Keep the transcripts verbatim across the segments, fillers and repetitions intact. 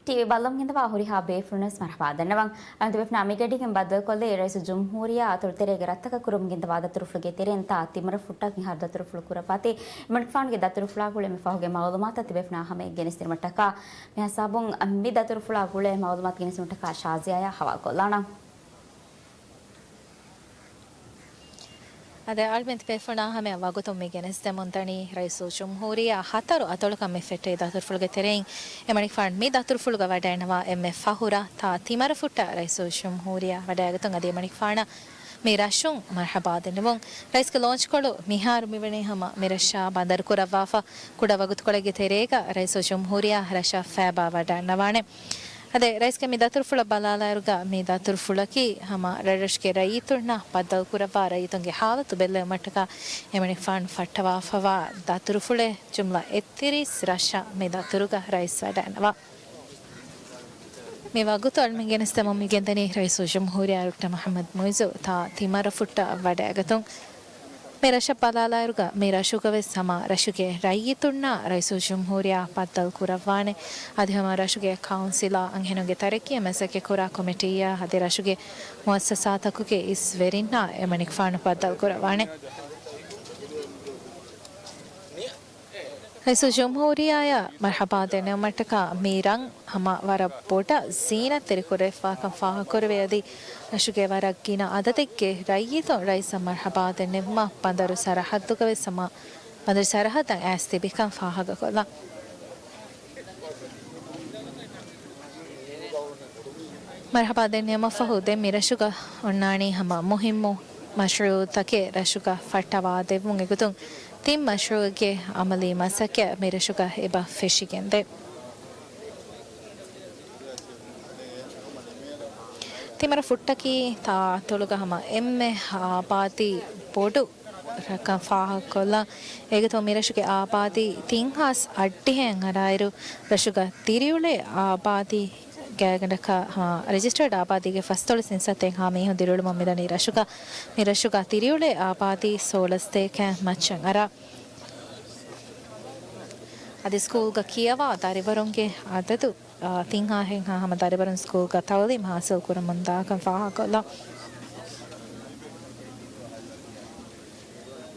ޓީވީ ބައްލަވަން ގެންދަވާ ހުރިހާ ބޭފުޅުންވެސް މަރުޙަބާ ދަންނަވަން. އަން ތިބޭފުޅުންނާ މިގަޑީގެން ބައްދަލުކޮށްލީ ރައީސުލްޖުމްހޫރިއްޔާ އަތޮޅުތެރޭގެ ރަށްތަކަށް ކުރުމުގެންދަވާ ދަތުރުފުޅުގެ ތެރެއިން ތާ ތިންވަރު ފުއްޓަށް މިހާރު ދަތުރުފުޅު ކުރައްވާތީ. އެމަނިކުފާނުގެ ދަތުރުފުޅާ ގުޅޭ މި ފަހުގެ މައުލޫމާތަށް ތިބޭފުޅުންނާ ހަމައަށް ގެނެސްދިނުމަށްޓަކާ މި ހިސާބުން މި ދަތުރުފުޅާ ގުޅޭ މައުލޫމާތު ގެނެސްދިނުމަށްޓަކާ ޝާޒިޔާއާ ހަވާލުކޮށްލާނަން. އަދި އަޅުމެން ތިބޭފުޅުންނާ ހަމައަށް ވަގުތުން މި ގެނެސްދެމުންދަނީ ރައީސުލްޖުމްހޫރިއްޔާ ހަތަރު އަތޮޅަކަށް މި ފެއްޓި ދަތުރުފުޅުގެ ތެރެއިން އެމަނިކުފާނު މި ދަތުރުފުޅުގަ ވަޑައިންނަވާ އެންމެ ފަހުރަށް ތާ ތިންވަރު ފުއްޓަށް ރައީސުލްޖުމްހޫރިއްޔާ ވަޑައިގަތުން އަދި އެމަނިކުފާނަށް މި ރަށުން މަރުޙަބާ ދެންނެވުން. ރައީސްގެ ލޯންޗްކޮޅު މިހާރު މިވަނީ ހަމަ މި ރަށާ ބަނދަރު ކުރައްވާފަ. ކުޑަ ވަގުތުކޮޅެއްގެ ތެރޭގަ ރައީސުލްޖުމްހޫރިއްޔާ ރަށަށް ފައިބާ ވަޑައިންނަވާނެ. އަދި ރައީސްގެ މި ދަތުރުފުޅަށް ބަލާލާއިރުގަ މި ދަތުރުފުޅަކީ ހަމަ ރަށްރަށުގެ ރައްޔިތުންނާ ބައްދަލުކުރައްވާ ރައްޔިތުންގެ ހާލަތު ބެއްލެވުމަށްޓަކާ އެމަނިކުފާނު ފައްޓަވާފަވާ ދަތުރުފުޅެއް. ޖުމްލަ އެއްތިރީސް ރަށަށް މި ދަތުރުގަ ރައީސް ވަޑައިންނަވާ. މި ވަގުތު އަޅުމެން ގެނެސްދެމުން މިގެންދަނީ ރައީސުލްޖުމްހޫރިއްޔާ ޑޮކްޓަރ މުޙައްމަދު މުޢިއްޒު ތާ ތިންވަރު ފުއްޓަށް ވަޑައިގަތުން. މި ރަށަށް ބަލާލާއިރުގަ މި ރަށުގަވެސް ހަމަ ރަށުގެ ރައްޔިތުންނާ ރައީސުލްޖުމްހޫރިއްޔާ ބައްދަލު ކުރައްވާނެ. އަދި ހަމަ ރަށުގެ ކައުންސިލާ އަންހެނުންގެ ތަރައްޤީއަށް މަސައްކަތްކުރާ ކޮމިޓީއާ އަދި ރަށުގެ މުއައްސަސާތަކުގެ އިސް ވެރިންނާ އެމަނިކުފާނު ބައްދަލު ކުރައްވާނެ. ރައީސުލްޖުމްހޫރިއްޔާއަށް މަރުޙަބާ ދެންނެވުމަށްޓަކާ މި ރަށް ހަމަ ވަރަށް ބޮޑަށް ޒީނަތްތެރިކުރެވިފަވާކަން ފާހަގަކުރެވޭ އަދި ރަށުގެ ވަރަށް ގިނަ އަދަދެއްގެ ރައްޔިތުން ރައީސަށް މަރުޙަބާ ދެންނެވުމަށް ބަނދަރު ސަރަހައްދުގަވެސް ހަމަ ބަނދަރު ސަރަހައްދަށް އައިސް ތިބިކަން ފާހަގަކޮށްލަން. މަރުޙަބާ ދެންނެވުމަށްފަހު ދެން މިރަށުގަ އޮންނާނީ ހަމަ މުހިއްމު މަޝްރޫޢުތަކެއް ރަށުގަ ފައްޓަވާދެއްވުން އެގޮތުން ތިން މަޝްރޫޢެއްގެ އަމަލީ މަސައްކަތް މިރަށުގަ އެބަ ފެށިގެންދޭ. ތިންވަރު ފުއްޓަކީ ތާ އަތޮޅުގަ ހަމަ އެންމެ އާބާދީ ބޮޑު ރަށްކަން ފާހަގަކޮށްލަން. އެގޮތުން މިރަށުގެ އާބާދީ ތިން ހާސް އަށްޑިހައިން އަރާއިރު، ރަށުގަ ދިރިއުޅޭ އާބާދީ ގާތްގަނޑަކަށް، އާ، ރެޖިސްޓަރޑް އާބާދީގެ ފަސްދޮޅަސް އިންސާތެއްހާ މީހުން ދިރިއުޅެމުން މިދަނީ ރަށުގަ. މިރަށުގަ ދިރިއުޅޭ އާބާދީ ސޯޅަސް ސަތޭކައިން މައްޗަށް އަރާ. އަދި ސްކޫލްގަ ކިޔަވާ ދަރިވަރުންގެ އަދަދު ތިން ހާހެއްހާ ހަމަ ދަރިވަރުން ސްކޫލްގަ ތައުލީމް ހާސިލް ކުރަމުންދާކަން ފާހަގަކޮށްލަން.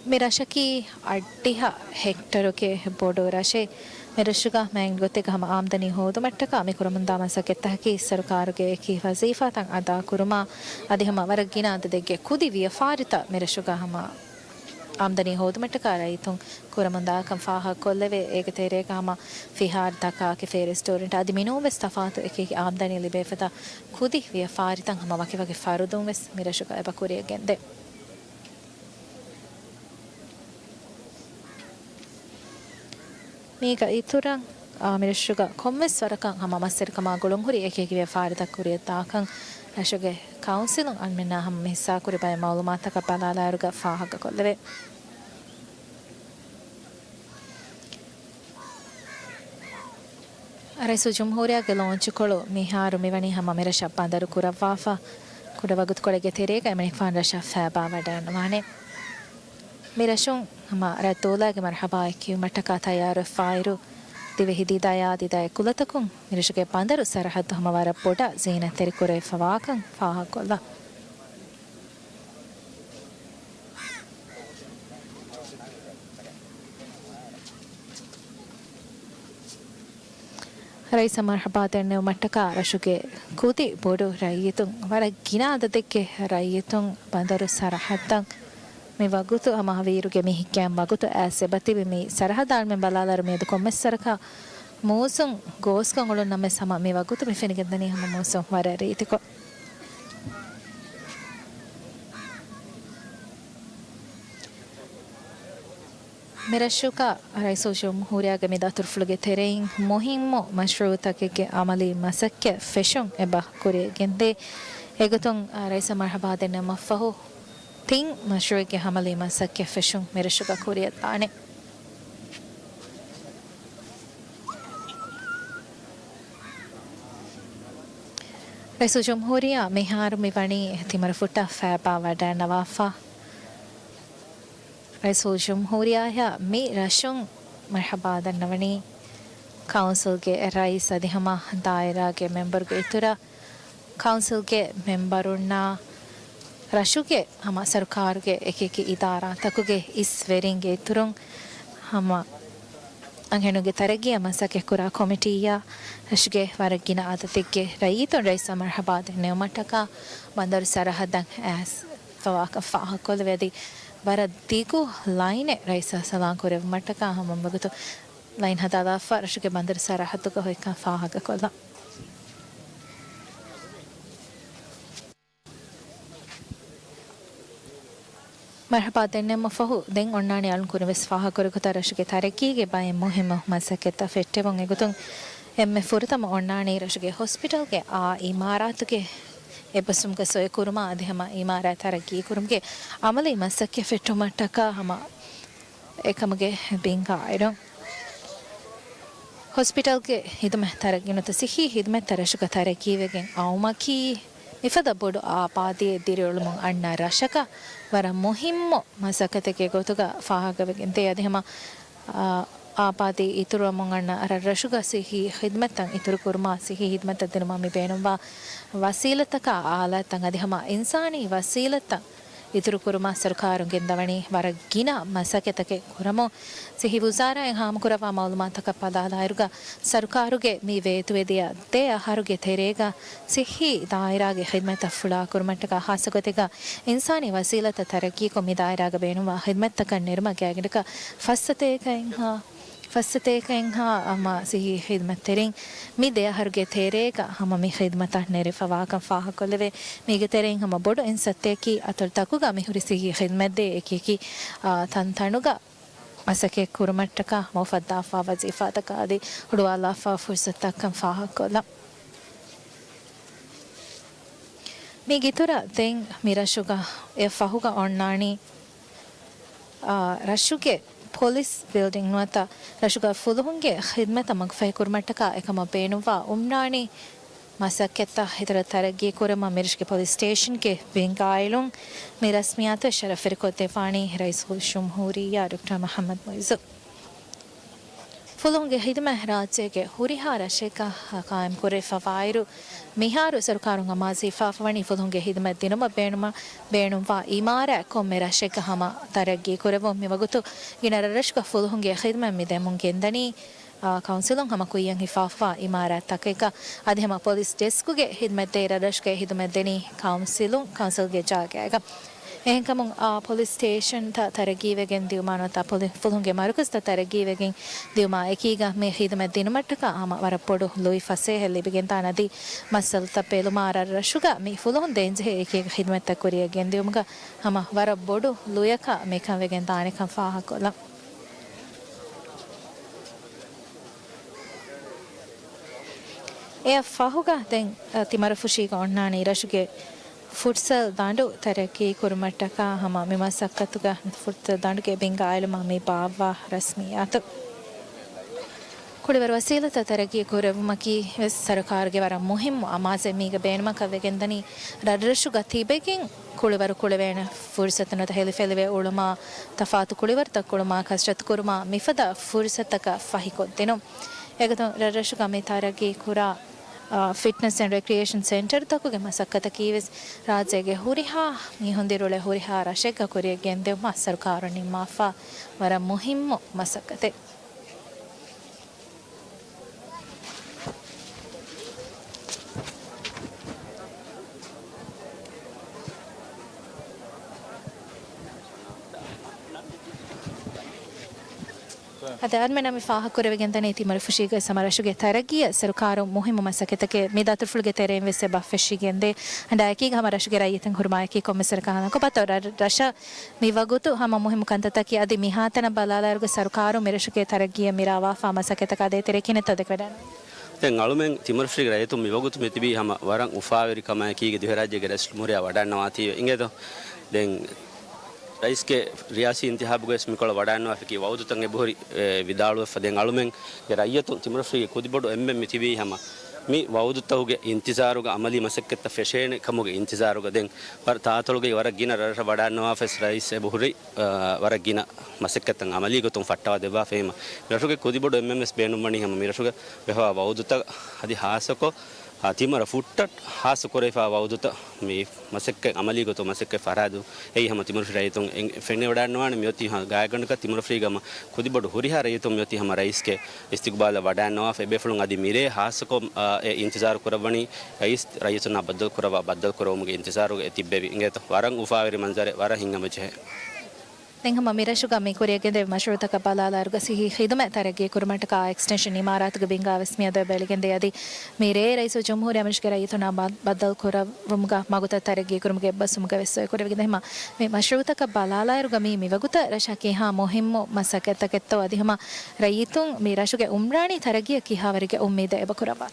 މި ރަށަކީ އަށްޑިހަ ހެކްޓަރުގެ ބޮޑު ރަށެއް. މި ރަށުގަ މައިން ގޮތެއްގަ ހަމަ އާމްދަނީ ހޯދުމަށްޓަކާ މި ކުރަމުންދާ މަސައްކަތްތަކަކީ ސަރުކާރުގެ އެކި ވަޒީފާތައް އަދާކުރުމާ އަދި ހަމަ ވަރަށް ގިނަ އަދަދެއްގެ ކުދި ވިޔަފާރިތައް މި ރަށުގަ ހަމަ އާމްދަނީ ހޯދުމަށްޓަކާ ރައްޔިތުން ކުރަމުންދާކަން ފާހަގަކޮށްލެވޭ. އޭގެ ތެރޭގަ ހަމަ ފިހާރަތަކާ، ކެފޭ، ރެސްޓޯރެންޓް ތަފާތު އެކި އެކި އާމްދަނީ ލިބޭ ފަދަ ކުދި ވިޔަފާރިތައް ހަމަ ވަކިވަކި ފަރުދުން ވެސް މި ރަށުގަ އެބަ ކުރިއަށް ގެންދޭ. މީގަ އިތުރަށް، އާ، މި ރަށުގަ ކޮންމެސް ވަރަކަށް ހަމަ މަސްވެރިކަމާ ގުޅުންހުރި އެކި އެކި ވިޔަފާރިތައް ކުރިއަށްދާކަން ރަށުގެ ކައުންސިލުން އަންމެންނާ ހަމަ މި ހިއްސާކުރި ބައެއް މައުލޫމާތަކަށް ބަލާލާއިރުގަ ފާހަގަކޮށްލެވޭ. ރައީސުލްޖުމްހޫރިއްޔާގެ ލޯންޗުކޮޅު މިހާރު މިވަނީ ހަމަ މިރަށަށް ބަނދަރު ކުރައްވާފަ، ކުޑަ ވަގުތުކޮޅެއްގެ ތެރޭގަ އެމަނިކުފާނު ރަށަށް ފައިބާ ވަޑައިންނަވާނެ. މިރަށުން ހަމަ ރައްދުލާގެ މަރުޙަބާއެއް ކިޔުމަށްޓަކާ ތައްޔާރުވެފައިއިރު، ދިވެހި ދިދަޔާ ދިދައެއް ކުލަތަކުން މިރަށުގެ ބަނދަރު ސަރަހައްދު ހަމަ ވަރަށް ބޮޑަށް ޒީނަތްތެރިކުރެވިފަވާކަން ފާހަގަކޮށްލަން. ރައީސަށް މަރުޙަބާ ދެންނެވުމަށްޓަކާ ރަށުގެ ކުދި ބޮޑު ރައްޔިތުން، ވަރަށް ގިނަ އަދަދެއްގެ ރައްޔިތުން ބަނދަރު ސަރަހައްދަށް މި ވަގުތު ހަމަ ހަވީރުގެ މި ހިތްގައިމު ވަގުތު އައިސް އެބަ ތިބި. މި ސަރަހައްދަށް އަޅުމެން ބަލާލާއިރު މިއަދު ކޮންމެސް ވަރަކަށް މޫސުން ގޯސްކޮށް އުޅުނު ނަމަވެސް ހަމަ މި ވަގުތު މި ފެނިގެންދަނީ ހަމަ މޫސުން ވަރަށް ރީތިކޮށް. މިރަށުގަ ރައީސުލްޖުމްހޫރިއްޔާގެ މި ދަތުރުފުޅުގެ ތެރެއިން މުހިއްމު މަޝްރޫޢުތަކެއްގެ އަމަލީ މަސައްކަތް ފެށުން އެބަ ކުރިއަށް ގެންދޭ. އެގޮތުން ރައީސަށް މަރުޙަބާ ދެންނެވުމަށްފަހު، ތިން މަޝްރޫޢެއްގެ އަމަލީ މަސައްކަތް ފެށުން މިރަށުގަ ކުރިއަށްދާނެ. ރައީސުލްޖުމްހޫރިއްޔާ މިހާރު މިވަނީ ތިންވަރު ފުއްޓަށް ފައިބާ ވަޑައިންނަވާފަ. ރައީސުލްޖުމްހޫރިއްޔާއަށް މި ރަށުން މަރުޙަބާ ދަންނަވަނީ. ކައުންސިލްގެ ރައީސް އަދި ހަމަ ދާއިރާގެ މެމްބަރުގެ އިތުރަށް، ކައުންސިލްގެ މެމްބަރުންނާ ރަށުގެ ހަމަ ސަރުކާރުގެ އެކިއެކި އިދާރާތަކުގެ އިސްވެރިންގެ އިތުރުން، ހަމަ އަންހެނުންގެ ތަރައްގީއަށް މަސައްކަތްކުރާ ކޮމިޓީއަށް ރަށުގެ ވަރަށް ގިނަ އަދަދެއްގެ ރައްޔިތުން ރައީސަށް މަރުޙަބާ ދެންނެވުމަށްޓަކާ ބަނދަރު ސަރަހައްދަށް އައިސްފަވާކަން ފާހަގަކޮށްލެވޭ. އަދި ވަރަށް ދިގު ލައިނެއް ރައީސަށް ސަލާން ކުރެއްވުމަށްޓަކާ ހަމަ ވަގުތު ލައިން ހަދާލާފަ ރަށުގެ ބަނދަރު ސަރަހައްދުގަ ހޮތްކަން ފާހަގަކޮށްލަން. މަރުޙަބާ ދެންނެވުމަށްފަހު، ދެން އޮންނާނީ އަލުން ކުރިންވެސް ފާހަގަކުރި ގޮތަށް ރަށުގެ ތަރައްގީގެ ބައެއް މުހިއްމު މަސައްކަތްތައް ފެއްޓެވުން. އެގޮތުން އެންމެ ފުރަތަމަ އޮންނާނީ ރަށުގެ ހޮސްޕިޓަލްގެ އާ އިމާރާތުގެ އެއްބަސްވުމުގަ ސޮއިކުރުމާ އަދި ހަމަ އިމާރާތް ތަރައްގީކުރުމުގެ އަމަލީ މަސައްކަތް ފެއްޓުމަށްޓަކާ ހަމަ އެކަމުގެ ބިންގާއިރުން. ހޮސްޕިޓަލްގެ ހިދުމަތް ތަރައްގީ ނުވަތަ ސިއްހީ ހިދުމަތްތައް ރަށުގަ ތަރައްގީވެގެން އައުމަކީ، މިފަދަ ބޮޑު އާބާދީއެއް ދިރިއުޅުމުން އަންނަ ރަށަކަށް ވަރަށް މުހިއްމު މަސައްކަތެއްގެ ގޮތުގަ ފާހަގަވެގެން ދޭ. އަދި ހަމަ، އާ، އާބާދީ އިތުރުވަމުން އަންނަ ރަށްރަށުގަ ސިއްހީ ހިދުމަތްތައް އިތުރުކުރުމާ، ސިއްހީ ހިދުމަތްތައް ދިނުމަށް މި ބޭނުންވާ ވަސީލަތްތަކާ އާލާތްތައް އަދި ހަމަ އިންސާނީ ވަސީލަތްތައް އިތުރުކުރުމަށް ސަރުކާރުން ގެންދަވަނީ ވަރަށް ގިނަ މަސައްކަތްތަކެއް ކުރަމުން. ސިއްހީ ވުޒާރާއިން ހާމަކުރައްވާ މައުލޫމާތަކަށް ބަލާލާއިރުގަ، ސަރުކާރުގެ މި ވޭތުވެދިޔަ ދެ އަހަރުގެ ތެރޭގަ ސިއްހީ ދާއިރާގެ ޚިދްމަތްތައް ފުޅާކުރުމަށްޓަކާ ޚާއްޞަގޮތެއްގަ އިންސާނީ ވަސީލަތްތައް ތަރައްގީކޮށް، މި ދާއިރާގަ ބޭނުންވާ ޚިދްމަތްތަކަށް ނެރުމަށް ގާތްގަނޑަކަށް ފައްސަތޭކައެއްހާ ފައްސަތޭކައެއްހާ ހަމަ ސިއްހީ ޚިދްމަތްތެރިން މި ދެ އަހަރުގެ ތެރޭގަ ހަމަ މި ޚިދްމަތަށް ނެރެފަވާކަން ފާހަގަކޮށްލެވޭ. މީގެ ތެރެއިން ހަމަ ބޮޑު އިން ސައްތައަކީ އަތޮޅުތަކުގަ މިހުރި ސިއްހީ ޚިދްމަތްދޭ އެކިއެކި، އާ، ތަންތަނުގަ މަސައްކަތް ކުރުމަށްޓަކާ ހަމަ އުފައްދާފާ ވަޒީފާތަކާ އަދި ހުޅުވާލާފާ ފުރުސަތުތައްކަން ފާހަގަކޮށްލަން. މީގެ އިތުރަށް ދެން މި ރަށުގަ އެ ފަހުގަ އޮންނާނީ، އާ، ރަށުގެ ޕޮލިސް ބިލްޑިން ނުވަތަ ރަށުގަ ފުލުހުންގެ ޚިދްމަތަށް މަގުފަހި ކުރުމަށްޓަކާ އެކަމަށް ބޭނުންވާ އުމްނާނީ މަސައްކަތްތައް އިތުރަށް ތަރައްގީ ކުރުމަށް މިރަށުގެ ޕޮލިސް ސްޓޭޝަންގެ ބިންގާއިލުން މި ރަސްމިއްޔާތު ޝަރަފްވެރިކޮށްދެއްވާނީ ރައީސުލްޖުމްހޫރިއްޔާ ޑޮކްޓަރ މުޙައްމަދު މުޢިއްޒު. ފުލުހުންގެ ޚިދުމަތް ރާއްޖޭގެ ހުރިހާ ރަށެއްގަ ޤާއިމްކުރެވިފަވާއިރު، މިހާރު ސަރުކާރުން އަމާޒުވެފަވަނީ ފުލުހުންގެ ޚިދުމަތް ދިނުމަށް ބޭނުމަށް ބޭނުންވާ އިމާރާތް ކޮންމެ ރަށެއްގަ ހަމަ ތަރައްގީ ކުރެވުން. މިވަގުތު ގިނަ ރަށްރަށުގަ ފުލުހުންގެ ޚިދުމަތް މި ދެމުން ގެންދަނީ، އާ، ކައުންސިލުން ހަމަ ކުއްޔަށް ހިފާފަވާ އިމާރާތްތަކެއްގަ. އަދި ހަމަ ޕޮލިސް ޑެސްކުގެ ޚިދުމަތްދޭ ރަށްރަށުގައި ޚިދުމަތް ދެނީ ކައުންސިލުން، ކައުންސިލްގެ ޖާގައިގަ. އެހެންކަމުން، އާ، ޕޮލިސް ސްޓޭޝަންތައް ތަރައްގީވެގެން ދިޔުމާ ނުވަތަ ޕޮލި-، ފުލުހުންގެ މަރުކަޒުތައް ތަރައްގީވެގެން ދިޔުމާ އެކީގަ މި ޚިދުމަތް ދިނުމަށްޓަކާ ހަމަ ވަރަށް ބޮޑު ލުއި ފަސޭހައެއް ލިބިގެންދާނެ. އަދި މައްސަލަތައް ބެލުމާ ރަށްރަށުގަ މި ފުލުހުން ދޭންޖެހޭ އެކިއެކި ޚިދުމަތްތައް ކުރިއަށް ގެންދިއުމުގަ ހަމަ ވަރަށް ބޮޑު ލުޔަކަށް މިކަން ވެގެން ދާނެކަން ފާހަގަކޮށްލަން. އެއަށް ފަހުގަ ދެން، އަ، ތިމަރުފުށީގަ އޮންނާނީ ރަށުގެ ފުޓްސަލް ދަނޑު ތަރައްގީ ކުރުމަށްޓަކާ ހަމަ މި މަސައްކަތުގަ ފުޓްސަލް ދަނޑުގެ ބިންގާއިލުމަށް މި ބާއްވާ ރަސްމިއްޔާތު. ކުޅިވަރު ވަސީލަތްތައް ތަރައްގީ ކުރެއްވުމަކީ ވެސް ސަރުކާރުގެ ވަރަށް މުހިއްމު އަމާޒެއް. މީގަ ބޭނުމަކަށް ވެގެންދަނީ ރަށްރަށުގަ ތިބެގެން ކުޅިވަރު ކުޅެވޭނެ ފުރުސަތު ނުވަތަ ހެލިފެލިވެ އުޅުމާ ތަފާތު ކުޅިވަރުތައް ކުޅުމާ ކަސްރަތު ކުރުމާ މިފަދަ ފުރުސަތަކަށް ފަހިކޮށްދިނުން. އެގޮތުން ރަށްރަށުގަ މި ތަރައްގީ ކުރާ، އާ، ފިޓްނަސް އެންޑް ރެކްރިއޭޝަން ސެންޓަރުތަކުގެ މަސައްކަތަކީ ވެސް ރާއްޖޭގެ ހުރިހާ މީހުން ދިރިއުޅޭ ހުރިހާ ރަށެއްގަ ކުރިއަށް ގެންދިއުމަށް ސަރުކާރުން ނިންމާފާ ވަރަށް މުހިއްމު މަސައްކަތެއް. އަދި އަންމެނަށް މި ފާހަގަކުރެވިގެންދަނީ ތިމަރުފުށީގައި ހަމަ ރަށުގެ ތަރައްގީއަށް ސަރުކާރުން މުހިއްމު މަސައްކަތްތަކެއް މި ދަތުރުފުޅުގެ ތެރެއިން ވެސް އެބަ ފެށިގެންދޭ. އަންޑާ އެކީގަ ހަމަ ރަށުގެ ރައްޔިތުން ހުރުމާއެކީ ކޮންމެސް ވަރަކަށް ހަނދާންކޮށް ބަތޯ ރަށަށް މި ވަގުތު ހަމަ މުހިއްމު ކަންތައްތަކީ އަދި މިހާތަނަށް ބަލާލާއިރުގަ ސަރުކާރުން މިރަށުގެ ތަރައްގީއަށް މިރާވާފާ މަސައްކަތްތަކާ ދޭތެރޭ ކިހިނެއްތޯ ދެކެވަޑައިގަންނަވާ؟ ދެން އަޅުމެން ތިމަރުފުށީގެ ރައްޔިތުން މިވަގުތު މިތިބީ ހަމަ ވަރަށް އުފާވެރިކަމާއެކީގަ ދިވެހިރާއްޖޭގެ ރައީސް ޖުމްހޫރިއްޔާ ވަޑައިގަންނަވާތީވެ އިނގޭތޯ. ދެން ރައީސްގެ ރިޔާސީ އިންތިހާބުގަވެސް މިކޮޅަށް ވަޑައިގަންނަވާފައި ވައުދުތައް އެބަހުރި، އެ، ވިދާޅުވެފަ. ދެން އަޅުމެންގެ ރައްޔިތުން ތިމަރުފުށީގެ ކުދިބޮޑު އެންމެން މިތިބީ ހަމަ މި ވައުދުތަކުގެ އިންތިޒާރުގަ އަމަލީ މަސައްކަތްތައް ފެށޭނެ ކަމުގެ އިންތިޒާރުގަ ދެން ވަރަށް ތާތޮޅުގައި ވަރަށް ގިނަ ރަށްރަށް ވަޑާންނަވާފަސް ރައީސް އެބަ ހުރި، އާ، ވަރަށް ގިނަ މަސައްކަތްތައް އަމަލީ ގޮތުން ފައްޓަވާ ދެއްވާފައި ހަމަ މިރަށުގެ ކުދިބޮޑު އެމްއެމްއެސް ބޭނުންވަނީ ހަމަ މިރަށުގަ ވެފަވާ ވައުދުތައް އަދި ހާއްސަކޮށް، އާ، ތިމަރަށް ފުއްޓަށް ހާއްސަ ކުރެވިފައި ވައުދުތައް މި މަސައްކަތް އަމަލީ ގޮތުން މަސައްކަތް ފަރާތު އެއީ ހަމަ ތިމަރުފި ރައްޔިތުން އެން-، ފެނިވަޑާންނަވާނެ މިއޮތީ ހަ-، ގާތްގަނޑަކަށް ތިމަރުފީގަ ހަމަ ކުދިބޮޑު ހުރިހާ ރައްޔިތުން މިއޮތީ ހަމަ ރައީސްގެ އިސްތިގުބާލަށް ވަޑާންނަވާފަ އެބޭފުޅުން އަދި މިރޭ ހާއްސަކޮށް، އާ، އެ އިންތިޒާރު ކުރައްވަނީ ރައީސް ރައްޔިތުންނާ ބައްދަލު ކުރައްވާ ބައްދަލު ކުރެވުމުގެ އިންތިޒާރުގަ އެ ތިއްބެވި އިނގޭތޯ ވަރަށް އުފާވެރި މަންޒަރެއް ވަރަށް ހިތްހަމަޖެހޭ. ދެން ހަމަ މިރަށުގަ މި ކުރިއަށް ގެންދެވި މަޝްރޫއުތަކަށް ބަލާލާއިރުގަ ސިހި ޚިދުމަތް ތަރައްގީ ކުރުމަށްޓަކާ އެކްސްޓެންޝަން އިމާރާތުގެ ބިންގާ ވެސް މިއަދު އެބަ އެޅިގެންދޭ. އަދި މިރޭ ރައީސުލްޖުމްހޫރިއްޔާ މިރަށުގެ ރައްޔިތުންނާ ބަ-، ބައްދަލު ކުރައްވުމުގަ މަގުތައް ތަރައްގީ ކުރުމުގެ އެއްބަސްވުމުގަ ވެސް އޮތް ކުރެވިގެންދޭ. ހަމަ މި މަޝްރޫއުތަކަށް ބަލާލާއިރުގަ މީ މިވަގުތަށް ރަށަށް ކިހާ މުހިއްމު މަސައްކަތްތަކެއްތޯ އަދި ހަމަ ރައްޔިތުން މި ރަށުގެ އުމްރާނީ ތަރައްގީއަށް ކިހާވަރެއްގެ އުއްމީދެއް އެބަ ކުރައްވާ؟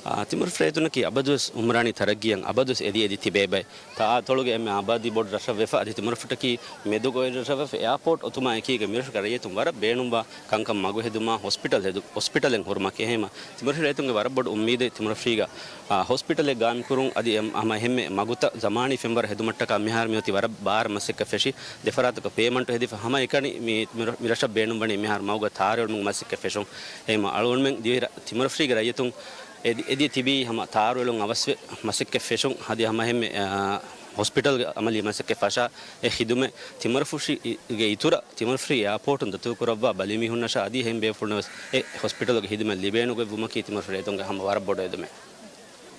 އާ، ތިމަރުފި ރައްޔިތުންނަކީ އަބަދުވެސް އުމްރާނީ ތަރައްގީއަށް އަބަދުވެސް އެދި އެދި ތިބޭ ބައެއް. ތާ އަތޮޅުގެ އެންމެ އާބާދީ ބޮޑު ރަށަށް ވެފަ އަދި ތިމަރުފުއްޓަކީ މެދު ގޮވެލި ރަށަށް ވެފަ އެއާޕޯޓް އޮތުމާ އެކީގަ މިރަށުގެ ރައްޔިތުން ވަރަށް ބޭނުންވާ ކަންކަން މަގު ހެދުމާ ހޮސްޕިޓަލް ހެދު-، ހޮސްޕިޓަލެއް ހުރުމަކީ. އެހެންވީމަ ތިމަރުފި ރައްޔިތުންގެ ވަރަށް ބޮޑު އުއްމީދެއް ތިމަރުފީގަ، އާ، ހޮސްޕިޓަލެއް ގާއިމްކުރުން އަދި އެ-، ހަމަ އެހެންމެ މަގުތައް ޒަމާނީ ފެންވަރަށް ހެދުމަށްޓަކާ މިހާރު މިއޮތީ ވަރަށް ބާރަށް މަސައްކަތް ފެށި ދެފަރާތަކަށް ޕޭމަންޓު ހެދިފަ ހަމައެކަނި މި-، މި-، މިރަށަށް ބޭނުންވަނީ މިހާރު މަގުގަ ތާރުއެޅުމުގެ މަސައްކަތް ފެށުން. އެހެންވީމަ އަޅުގަނޑުމެން ދިވެހި ރަ-، ތިމަރުފީގެ ރައްޔިތުން އެދި-، އެދި ތިބީ ހަމަ ތާރުއެޅުން އަވަސްވެ މަސައްކަތް ފެށުން އަދި ހަމަ އެހެންމެ، އާ، ހޮސްޕިޓަލްގެ އަމަލީ މަސައްކަތް ފަށާ އެ ޚިދުމަތް ތިމަރުފުށިގެ އިތުރަށް ތިމަރުފުށި އެއާޕޯޓުން ދަތުރުކުރައްވާ ބަލިމީހުންނަށާ އަދި އެހެން ބޭފުޅުންނަށް ވެސް އެ ހޮސްޕިޓަލުގެ ޚިދުމަތް ލިބޭނެ ގޮތްވުމަކީ ތިމަރުފި ރައްޔިތުންގެ ހަމަ ވަރަށް ބޮޑު އެދުމެއް.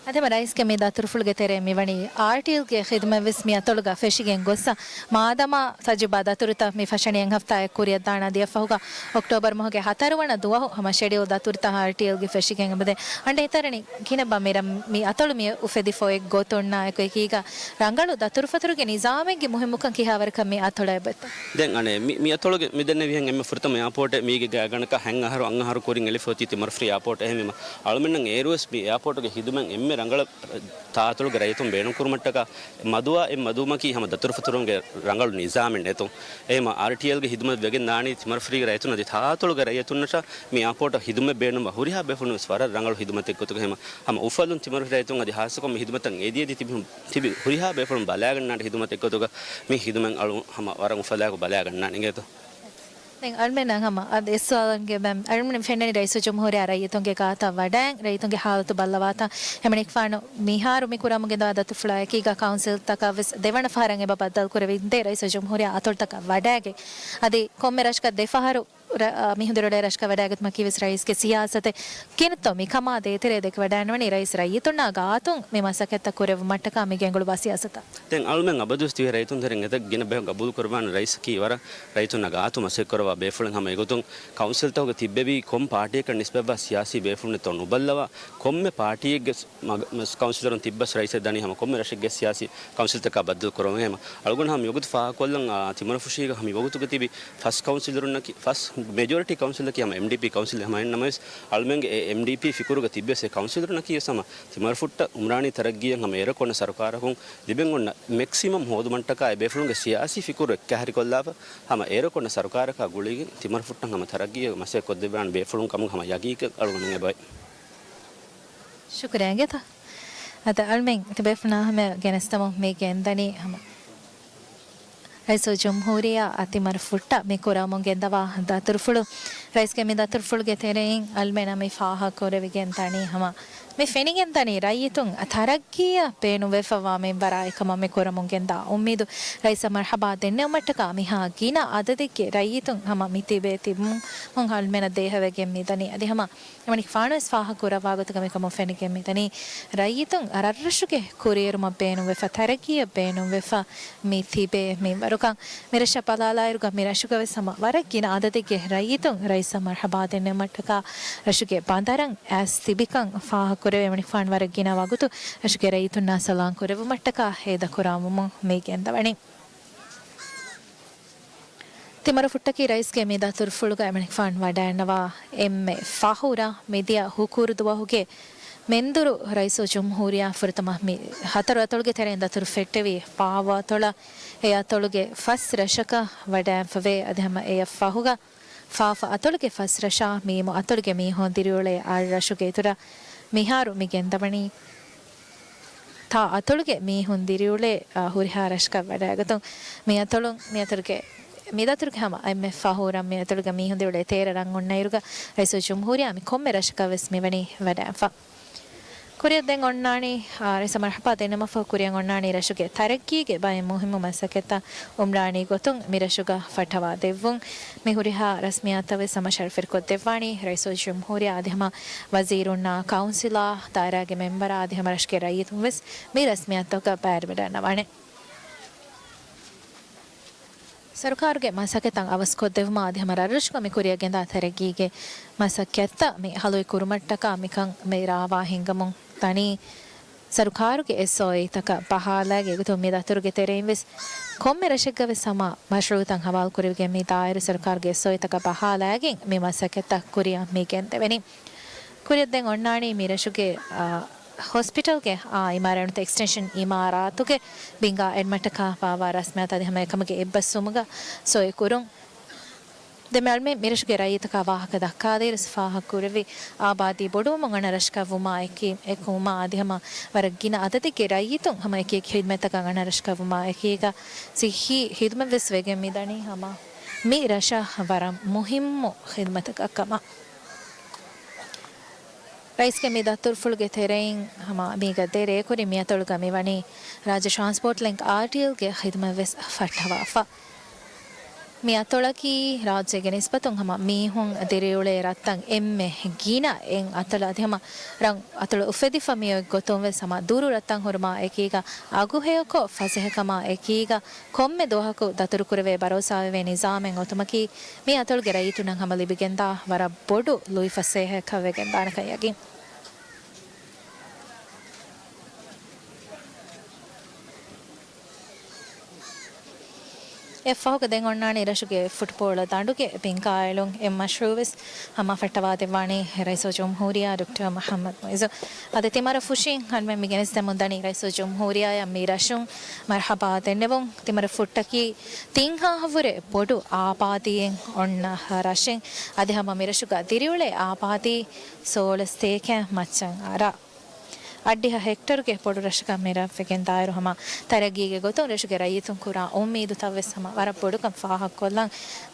އަދި ހަމަ ރައީސްގެ މި ދަތުރުފުޅުގެ ތެރެއިން މިވަނީ އާރްޓީއެލްގެ ޚިދުމަތް ވެސް މި އަތޮޅުގަ ފެށިގެން ގޮއްސަ މާދަމާ ތަޖުރިބާ ދަތުރުތައް މި ފަށަނީ އެއް ހަފްތާއެއް ކުރިއަށް ދާން އަދި އެއްފަހުގަ އޮކްޓޯބަރު މަހުގެ ހަތަރުވަނަ ދުވަހު ހަމަ ޝެޑިއުލް ދަތުރުތައް އާރްޓީއެލްގެ ފެށިގެން އެބަދޭ. އަނޑޭ ތަރަނި ކިނެބަ މިރަ-، މި އަތޮޅު މި އުފެދިފަ އޮތް ގޮތުންނާ އެކު އެކީގަ ރަނގަޅު ދަތުރުފަތުރުގެ ނިޒާމެއްގެ މުހިއްމުކަން ކިހާވަރަކަށް މި އަތޮޅަށް އެބައޮތްތަ؟ ދެން އަނެއް މި، މި އަތޮޅުގެ މި ދެންނެވިހެން އެންމެ ފުރަތަމަ އެއާޕޯޓެއް މީގެ ގާތްގަނޑަކަށް ހަތް އަހަރު އަށް އަހަރު ކުރިން އެޅިފަ އޮތީ ތިމަރުފްރީ އެއާޕޯޓް. އެހެންވީމަ އަޅުމެންނަށް އޭރުވެސް މި އެއާޕޯޓުގެ ހިދުމަތް އެންމެ ރަނގަޅަށް ތާއަތޮޅުގެ ރައްޔިތުން ބޭނުންކުރުމަށްޓަކާ މަދުވާ އެއް މަދުވުމަކީ ހަމަ ދަތުރުފަތުރުންގެ ރަނގަޅު ނިޒާމެއް ނެތުން. އެހެންވީމަ އާރްޓީއެލްގެ ހިދުމަތް ވެގެން ދާނީ ތިމަރުފްރީގެ ރައްޔިތުން އަދި ތާއަތޮޅުގެ ރައްޔިތުންނަށާ މި އެއާޕޯޓަށް ހިދުމަތް ބޭނުންވާ ހުރިހާ ބޭފުޅުން ވެސް ވަރަށް ރަނގަޅު ހިދުމަތެއް ގޮތުގަ ހަމަ، ހަމަ އުފަލުން ތިމަރުފި ރައްޔިތުން އަދި ހާއްސަކޮށް މި ހިދުމަތަށް އެދި އެދި ތިބި، ތިބި ހުރިހާ ބޭފުޅުން ބަލާގަންނާނެ ހިދުމަތެއް ގޮތުގަ މި ހިދުމަތް އަޅު ހަމަ ވަރަށް އުފަލާއެކު ބަލާގަންނާނެ އިނގޭތޯ. ދެން އަޅުމެންނަށް ހަމަ އަދި އެއްސުވާލުންގެ މެ-، އަޅުމެން ފެންނަނީ ރައީސުލްޖުމްހޫރިއްޔާ ރައްޔިތުންގެ ގާތަށް ވަޑައިން ރައްޔިތުންގެ ހާލަތު ބައްލަވާތާ. އެމަނިކުފާނު މިހާރު މި ކުރަމުން ގެންދަވާ ދަތުރުފުޅާ އެކީގަ ކައުންސިލްތަކަށް ވެސް ދެވަނަ ފަހަރަށް އެބަ ބައްދަލުކުރެވިގެންދޭ ރައީސުލްޖުމްހޫރިއްޔާ އަތޮޅުތަކަށް ވަޑައިގެން. އަދި ކޮންމެ ރަށަކަށް ދެ ފަހަރު ރަ-، އަ، މީހުން ދިރިއުޅޭ ރަށަކަށް ވަޑައިގަތުމަކީ ވެސް ރައީސްގެ ސިޔާސަތެއް. ކިނެއްތޯ މިކަމާ ދޭތެރޭ ދެކެ ވަޑައިންވަނީ ރައީސް ރައްޔިތުންނާ ގާތުން މި މަސައްކަތްތައް ކުރެއްވުމަށްޓަކާ މި ގެންގުޅުއްވާ ސިޔާސަތަށް. ދެން އަޅުމެން އަބަދުވެސް ދިވެހި ރައްޔިތުން ތެރެއިން އެތައް ގިނަ ބަޔަކު ގަބޫލު ކުރައްވާނެ ރައީސަކީ ވަރަށް ރައްޔިތުންނާ ގާތު މަސައްކަތް ކުރައްވާ ބޭފުޅެއް. ހަމަ އެގޮތުން ކައުންސިލްތަކުގަ ތިއްބެވި ކޮން ޕާޓީއަކަށް ނިސްބަތްވާ ސިޔާސީ ބޭފުޅުންނެއްތޯ ނުބައްލަވާ ކޮންމެ ޕާޓީއެއްގެ މަ-، މަ-، ކައުންސިލަރުން ތިއްބަސް ރައީސެއް ދަނީ ހަމަ ކޮންމެ ރަށެއްގެ ސިޔާސީ ކައުންސިލްތަކާ ބައްދަލު ކުރަމުން. އެހެންވީމަ އަޅުގަނޑު ހަމަ މިވަގުތު ފާހަގަކޮށްލަން، އާ، ތިމަރުފުށީގަ ހަމަ މިވަގުތުގަ ތިބި ފަސް ކައުންސިލަރުންނަކީ، ފަސް މެޖޯރިޓީ ކައުންސިލަކީ ހަމަ އެމްޑީޕީ ކައުންސިލެއް ހަމަ އެއްނަމަވެސް، އަޅުމެންގެ އެ އެމްޑީޕީ ފިކުރުގަ ތިއްބެވި ކައުންސިލަރުންނަކީ ވެސް ހަމަ ތިމަރުފުއްޓަށް އުމްރާނީ ތަރައްގީއަށް ހަމަ އޭރަކު އޮންނަ ސަރުކާރަކުން ލިބެން އޮންނަ މެކްސިމަމް ހޯދުމަށްޓަކާ އެ ބޭފުޅުންގެ ސިޔާސީ ފިކުރު އެއްކަހަލަ ކޮށްލާފަ، ހަމަ އޭރަކު އޮންނަ ސަރުކާރަކާ ގުޅިގެން ތިމަރުފުއްޓަށް ހަމަ ތަރައްގީއަށް މަސައްކަތް ކޮށްދެއްވާނެ ބޭފުޅުން ކަމުގެ ހަމަ ޔަގީންކަން އަޅުގަނޑުމެން އެބައޮތް. ޝުކުރިއްޔާ އިނގޭތަ؟ އަދި އަޅުމެން ތިބޭފުޅުންނާ ހަމަ ގެނެސްދަމުން މި ގެންދަނީ ހަމަ ރައީސުލްޖުމްހޫރިއްޔާ ތިމަރުފުއްޓަށް މި ކުރަމުން ގެންދަވާ ދަތުރުފުޅު. ރައީސްގެ މި ދަތުރުފުޅުގެ ތެރެއިން އަޅުމެންނަށް މި ފާހަގަކުރެވިގެން ދަނީ ހަމަ މި ފެނިގެން ދަނީ ރައްޔިތުން ތަރައްގީއަށް ބޭނުންވެފަވާ މިންވަރާ އެކަމަށް މި ކުރަމުން ގެންދާ އުއްމީދު. ރައީސަށް މަރްޙަބާ ދެންނެވުމަށްޓަކާ މިހާ ގިނަ އަދަދެއްގެ ރައްޔިތުން ހަމަ މި ތިބޭ ތިބުމުން އަޅުމެންނަށް ދޭހަވެގެން މިދަނީ. އަދި ހަމަ އެމަނިކުފާނުވެސް ފާހަގަކުރައްވާ ގޮތުގަ މިކަމުން ފެނިގެން މިދަނީ، ރައްޔިތުން ރަށްރަށުގެ ކުރިއެރުމަށް ބޭނުންވެފަ، ތަރައްގީއަށް ބޭނުންވެފަ، މި ތިބޭ މިންވަރުކަން. މިރަށަށް ބަލާލާއިރުގަ މިރަށުގަ ވެސް ހަމަ ވަރަށް ގިނަ އަދަދެއްގެ ރައްޔިތުން ރައީސަށް މަރްޙަބާ ދެންނެވުމަށްޓަކާ ރަށުގެ ބަނދަރަށް އައިސް ތިބިކަން ފާހަގަކުރެވޭ. އެމަނިކުފާނު ވަރަށް ގިނަ ވަގުތު ރަށުގެ ރައްޔިތުންނާ ސަލާން ކުރެއްވުމަށްޓަކާ ހޭދަކުރާމުމުން މި ގެންދަވަނީ. ތިމަރުފުއްޓަކީ ރައީސްގެ މި ދަތުރުފުޅުގަ އެމަނިކުފާނު ވަޑައިންނަވާ އެންމެ ފަހުރަށް. މިދިޔަ ހުކުރު ދުވަހުގެ މެންދުރު ރައީސުލްޖުމްހޫރިއްޔާ ފުރަތަމަ މި ހަތަރު އަތޮޅުގެ ތެރެއިން ދަތުރު ފެއްޓެވި ފާފަ އަތޮޅަށް. އެ އަތޮޅުގެ ފަސް ރަށަކަށް ވަޑައިންފަވޭ. އަދި ހަމަ އެއަށް ފަހުގަ ފާފަ އަތޮޅުގެ ފަސް ރަށާ މީމު އަތޮޅުގެ މީހުން ދިރިއުޅޭ އަށް ރަށުގެ އިތުރަށް މިހާރު މި ގެންދަވަނީ ތާ އަތޮޅުގެ މީހުން ދިރިއުޅޭ، އާ، ހުރިހާ ރަށަކަށް ވަޑައިގަތުން. މި އަތޮޅުން، މި އަތޮޅުގެ، މި ދަތުރުގެ ހަމަ އެންމެ ފަހު ރަށް، މި އަތޮޅުގެ މީހުން ދިރިއުޅޭ ތޭރަ ރަށް އޮންނައިރުގަ ރައީސުލްޖުމްހޫރިއްޔާ މި ކޮންމެ ރަށަކަށް ވެސް މިވަނީ ވަޑައިގަތްފަ. ކުރިއަށް ދެން އޮންނާނީ، އާ، ރައީސަށް މަރުޙަބާ ދެންނެވުމަށްފަހު ކުރިއަށް އޮންނާނީ ރަށުގެ ތަރައްގީގެ ބައެއް މުހިއްމު މަސައްކަތްތައް އުމްރާނީ ގޮތުން މި ރަށުގަ ފައްޓަވާ ދެއްވުން. މި ހުރިހާ ރަސްމިއްޔާތައް ވެސް ހަމަ ޝަރަފުވެރިކޮށްދެއްވާނީ ރައީސުލްޖުމްހޫރިއްޔާ އަދި ހަމަ ވަޒީރުންނާ ކައުންސިލާ ދާއިރާގެ މެމްބަރާ އަދި ހަމަ ރަށުގެ ރައްޔިތުން ވެސް މި ރަސްމިއްޔާތަކަށް ބައިވެރިވެވަޑައިގަންނަވާނެ. ސަރުކާރުގެ މަސައްކަތްތައް އަވަސްކޮށްދެއްވުމަށް އަދި ހަމަ ރަށްރަށުގަ މި ކުރިއަށް ގެންދާ ތަރައްގީގެ މަސައްކަތްތައް މި ހަލުވި ކުރުމަށްޓަކާ މިކަން މި ރާވާ ހިންގަމުން ދަނީ، ސަރުކާރުގެ އެސްއޯއީތަކަށް ބަހާލައިގެން އެގޮތުން މި ދަތުރުގެ ތެރެއިން ވެސް ކޮންމެ ރަށެއްގަ ވެސް ހަމަ މަޝްރޫއުތައް ހަވާލު ކުރެވިގެން މި ދާއިރު ސަރުކާރުގެ އެސްއޯއީތަކަށް ބަހާލައިގެން މި މަސައްކަތްތައް ކުރިއަށް މި ގެންދެވެނީ. ކުރިއަށް ދެން އޮންނާނީ މި ރަށުގެ، އާ، ހޮސްޕިޓަލްގެ، އާ، އިމާރާތް ނުވަތަ އެކްސްޓެންޝަން އިމާރާތުގެ ބިންގާ އެންމެ މަށަކަށް ފާވާ ރަސްމިއްޔާތު އަދި ހަމަ އެކަމުގެ އެއްބަސްވުމުގަ ސޮއި ކުރުން. ދެން މި އަޅުމެން މިރަށުގެ ރައްޔިތަކާ ވާހަކަ ދައްކާލިއިރު ފާހަގަކުރެއްވި އާބާދީ ބޮޑުވުމުން އަންނަ ރަށަކަށް ވުމާ އެކީ، އެކު ވުމާ އަދި ހަމަ ވަރަށް ގިނަ އަދަދެއްގެ ރައްޔިތުން ހަމަ އެކި އެކި ހިދުމަތްތަކަށް އަންނަ ރަށަކަށް ވުމާ އެކީގަ ސިއްހީ ހިދުމަތް ވެސް ވެގެން މިދަނީ ހަމަ މި ރަށަށް ވަރަށް މުހިއްމު ހިދުމަތަކަށް ކަމަށް. ރައީސްގެ މި ދަތުރުފުޅުގެ ތެރެއިން ހަމަ މީގަ ދެ ރޭކުރިން މި އަތޮޅުގަ މިވަނީ ރާއްޖެ ޓްރާންސްޕޯޓް ލިންކް އާރްޓީއެލްގެ ޚިދުމަތް ވެސް ފައްޓަވާފަ. މި އަތޮޅަކީ ރާއްޖޭގެ ނިސްބަތުން ހަމަ މީހުން ދިރިއުޅޭ ރަށްތައް އެންމެ ގިނަ އެއް އަތޮޅު އަދި ހަމަ ރަށް އަތޮޅު އުފެދިފަ މިއޮތް ގޮތުން ވެސް ހަމަ ދުރު ރަށްތައް ހުރުމާ އެކީގަ އަގުހެޔޮކޮށް ފަސޭހަކަމާ އެކީގަ ކޮންމެ ދުވަހަކު ދަތުރުކުރެވޭ ބަރޯސާވެވޭ ނިޒާމެއް އޮތުމަކީ މި އަތޮޅުގެ ރައްޔިތުންނަށް ހަމަ ލިބިގެންދާ ވަރަށް ބޮޑު ލުއިފަސޭހައަކަށް ވެގެންދާނެކަން ޔަގީން. އެއަށްފަހުގަ ދެން އޮންނާނީ ރަށުގެ ފުޓްބޯޅަ ދަނޑުގެ ބިންގާއެޅުން. އެ މަޝްރޫއު ވެސް ހަމަ ފައްޓަވާދެއްވާނީ ރައީސުލްޖުމްހޫރިއްޔާ ޑޮކްޓަރ މުޙައްމަދު މުޢިއްޒު. އަދި ތިމަރަށް ފުށިން އަޅުމެން މި ގެނެސްދެމުން ދަނީ ރައީސުލްޖުމްހޫރިއްޔާއަށް މި ރަށުން މަރުޙަބާ ދެންނެވުން. ތިމަރަށް ފުއްޓަކީ ތިން ހާހަށްވުރެ ބޮޑު އާބާދީއެއް އޮންނަ ރަށެއް. އަދި ހަމަ މިރަށުގަ ދިރިއުޅޭ އާބާދީ ސޯޅަސް ސަތޭކައިން މައްޗަށް އަރާ އަށްޑިހަ ހެކްޓަރުގެ ބޮޑު ރަށަކަށް މި ރަށް ވެގެންދާއިރު ހަމަ ތަރައްގީގެ ގޮތުން ރަށުގެ ރައްޔިތުން ކުރާ އުއްމީދުތައް ވެސް ހަމަ ވަރަށް ބޮޑުކަން ފާހަގަކޮށްލަން.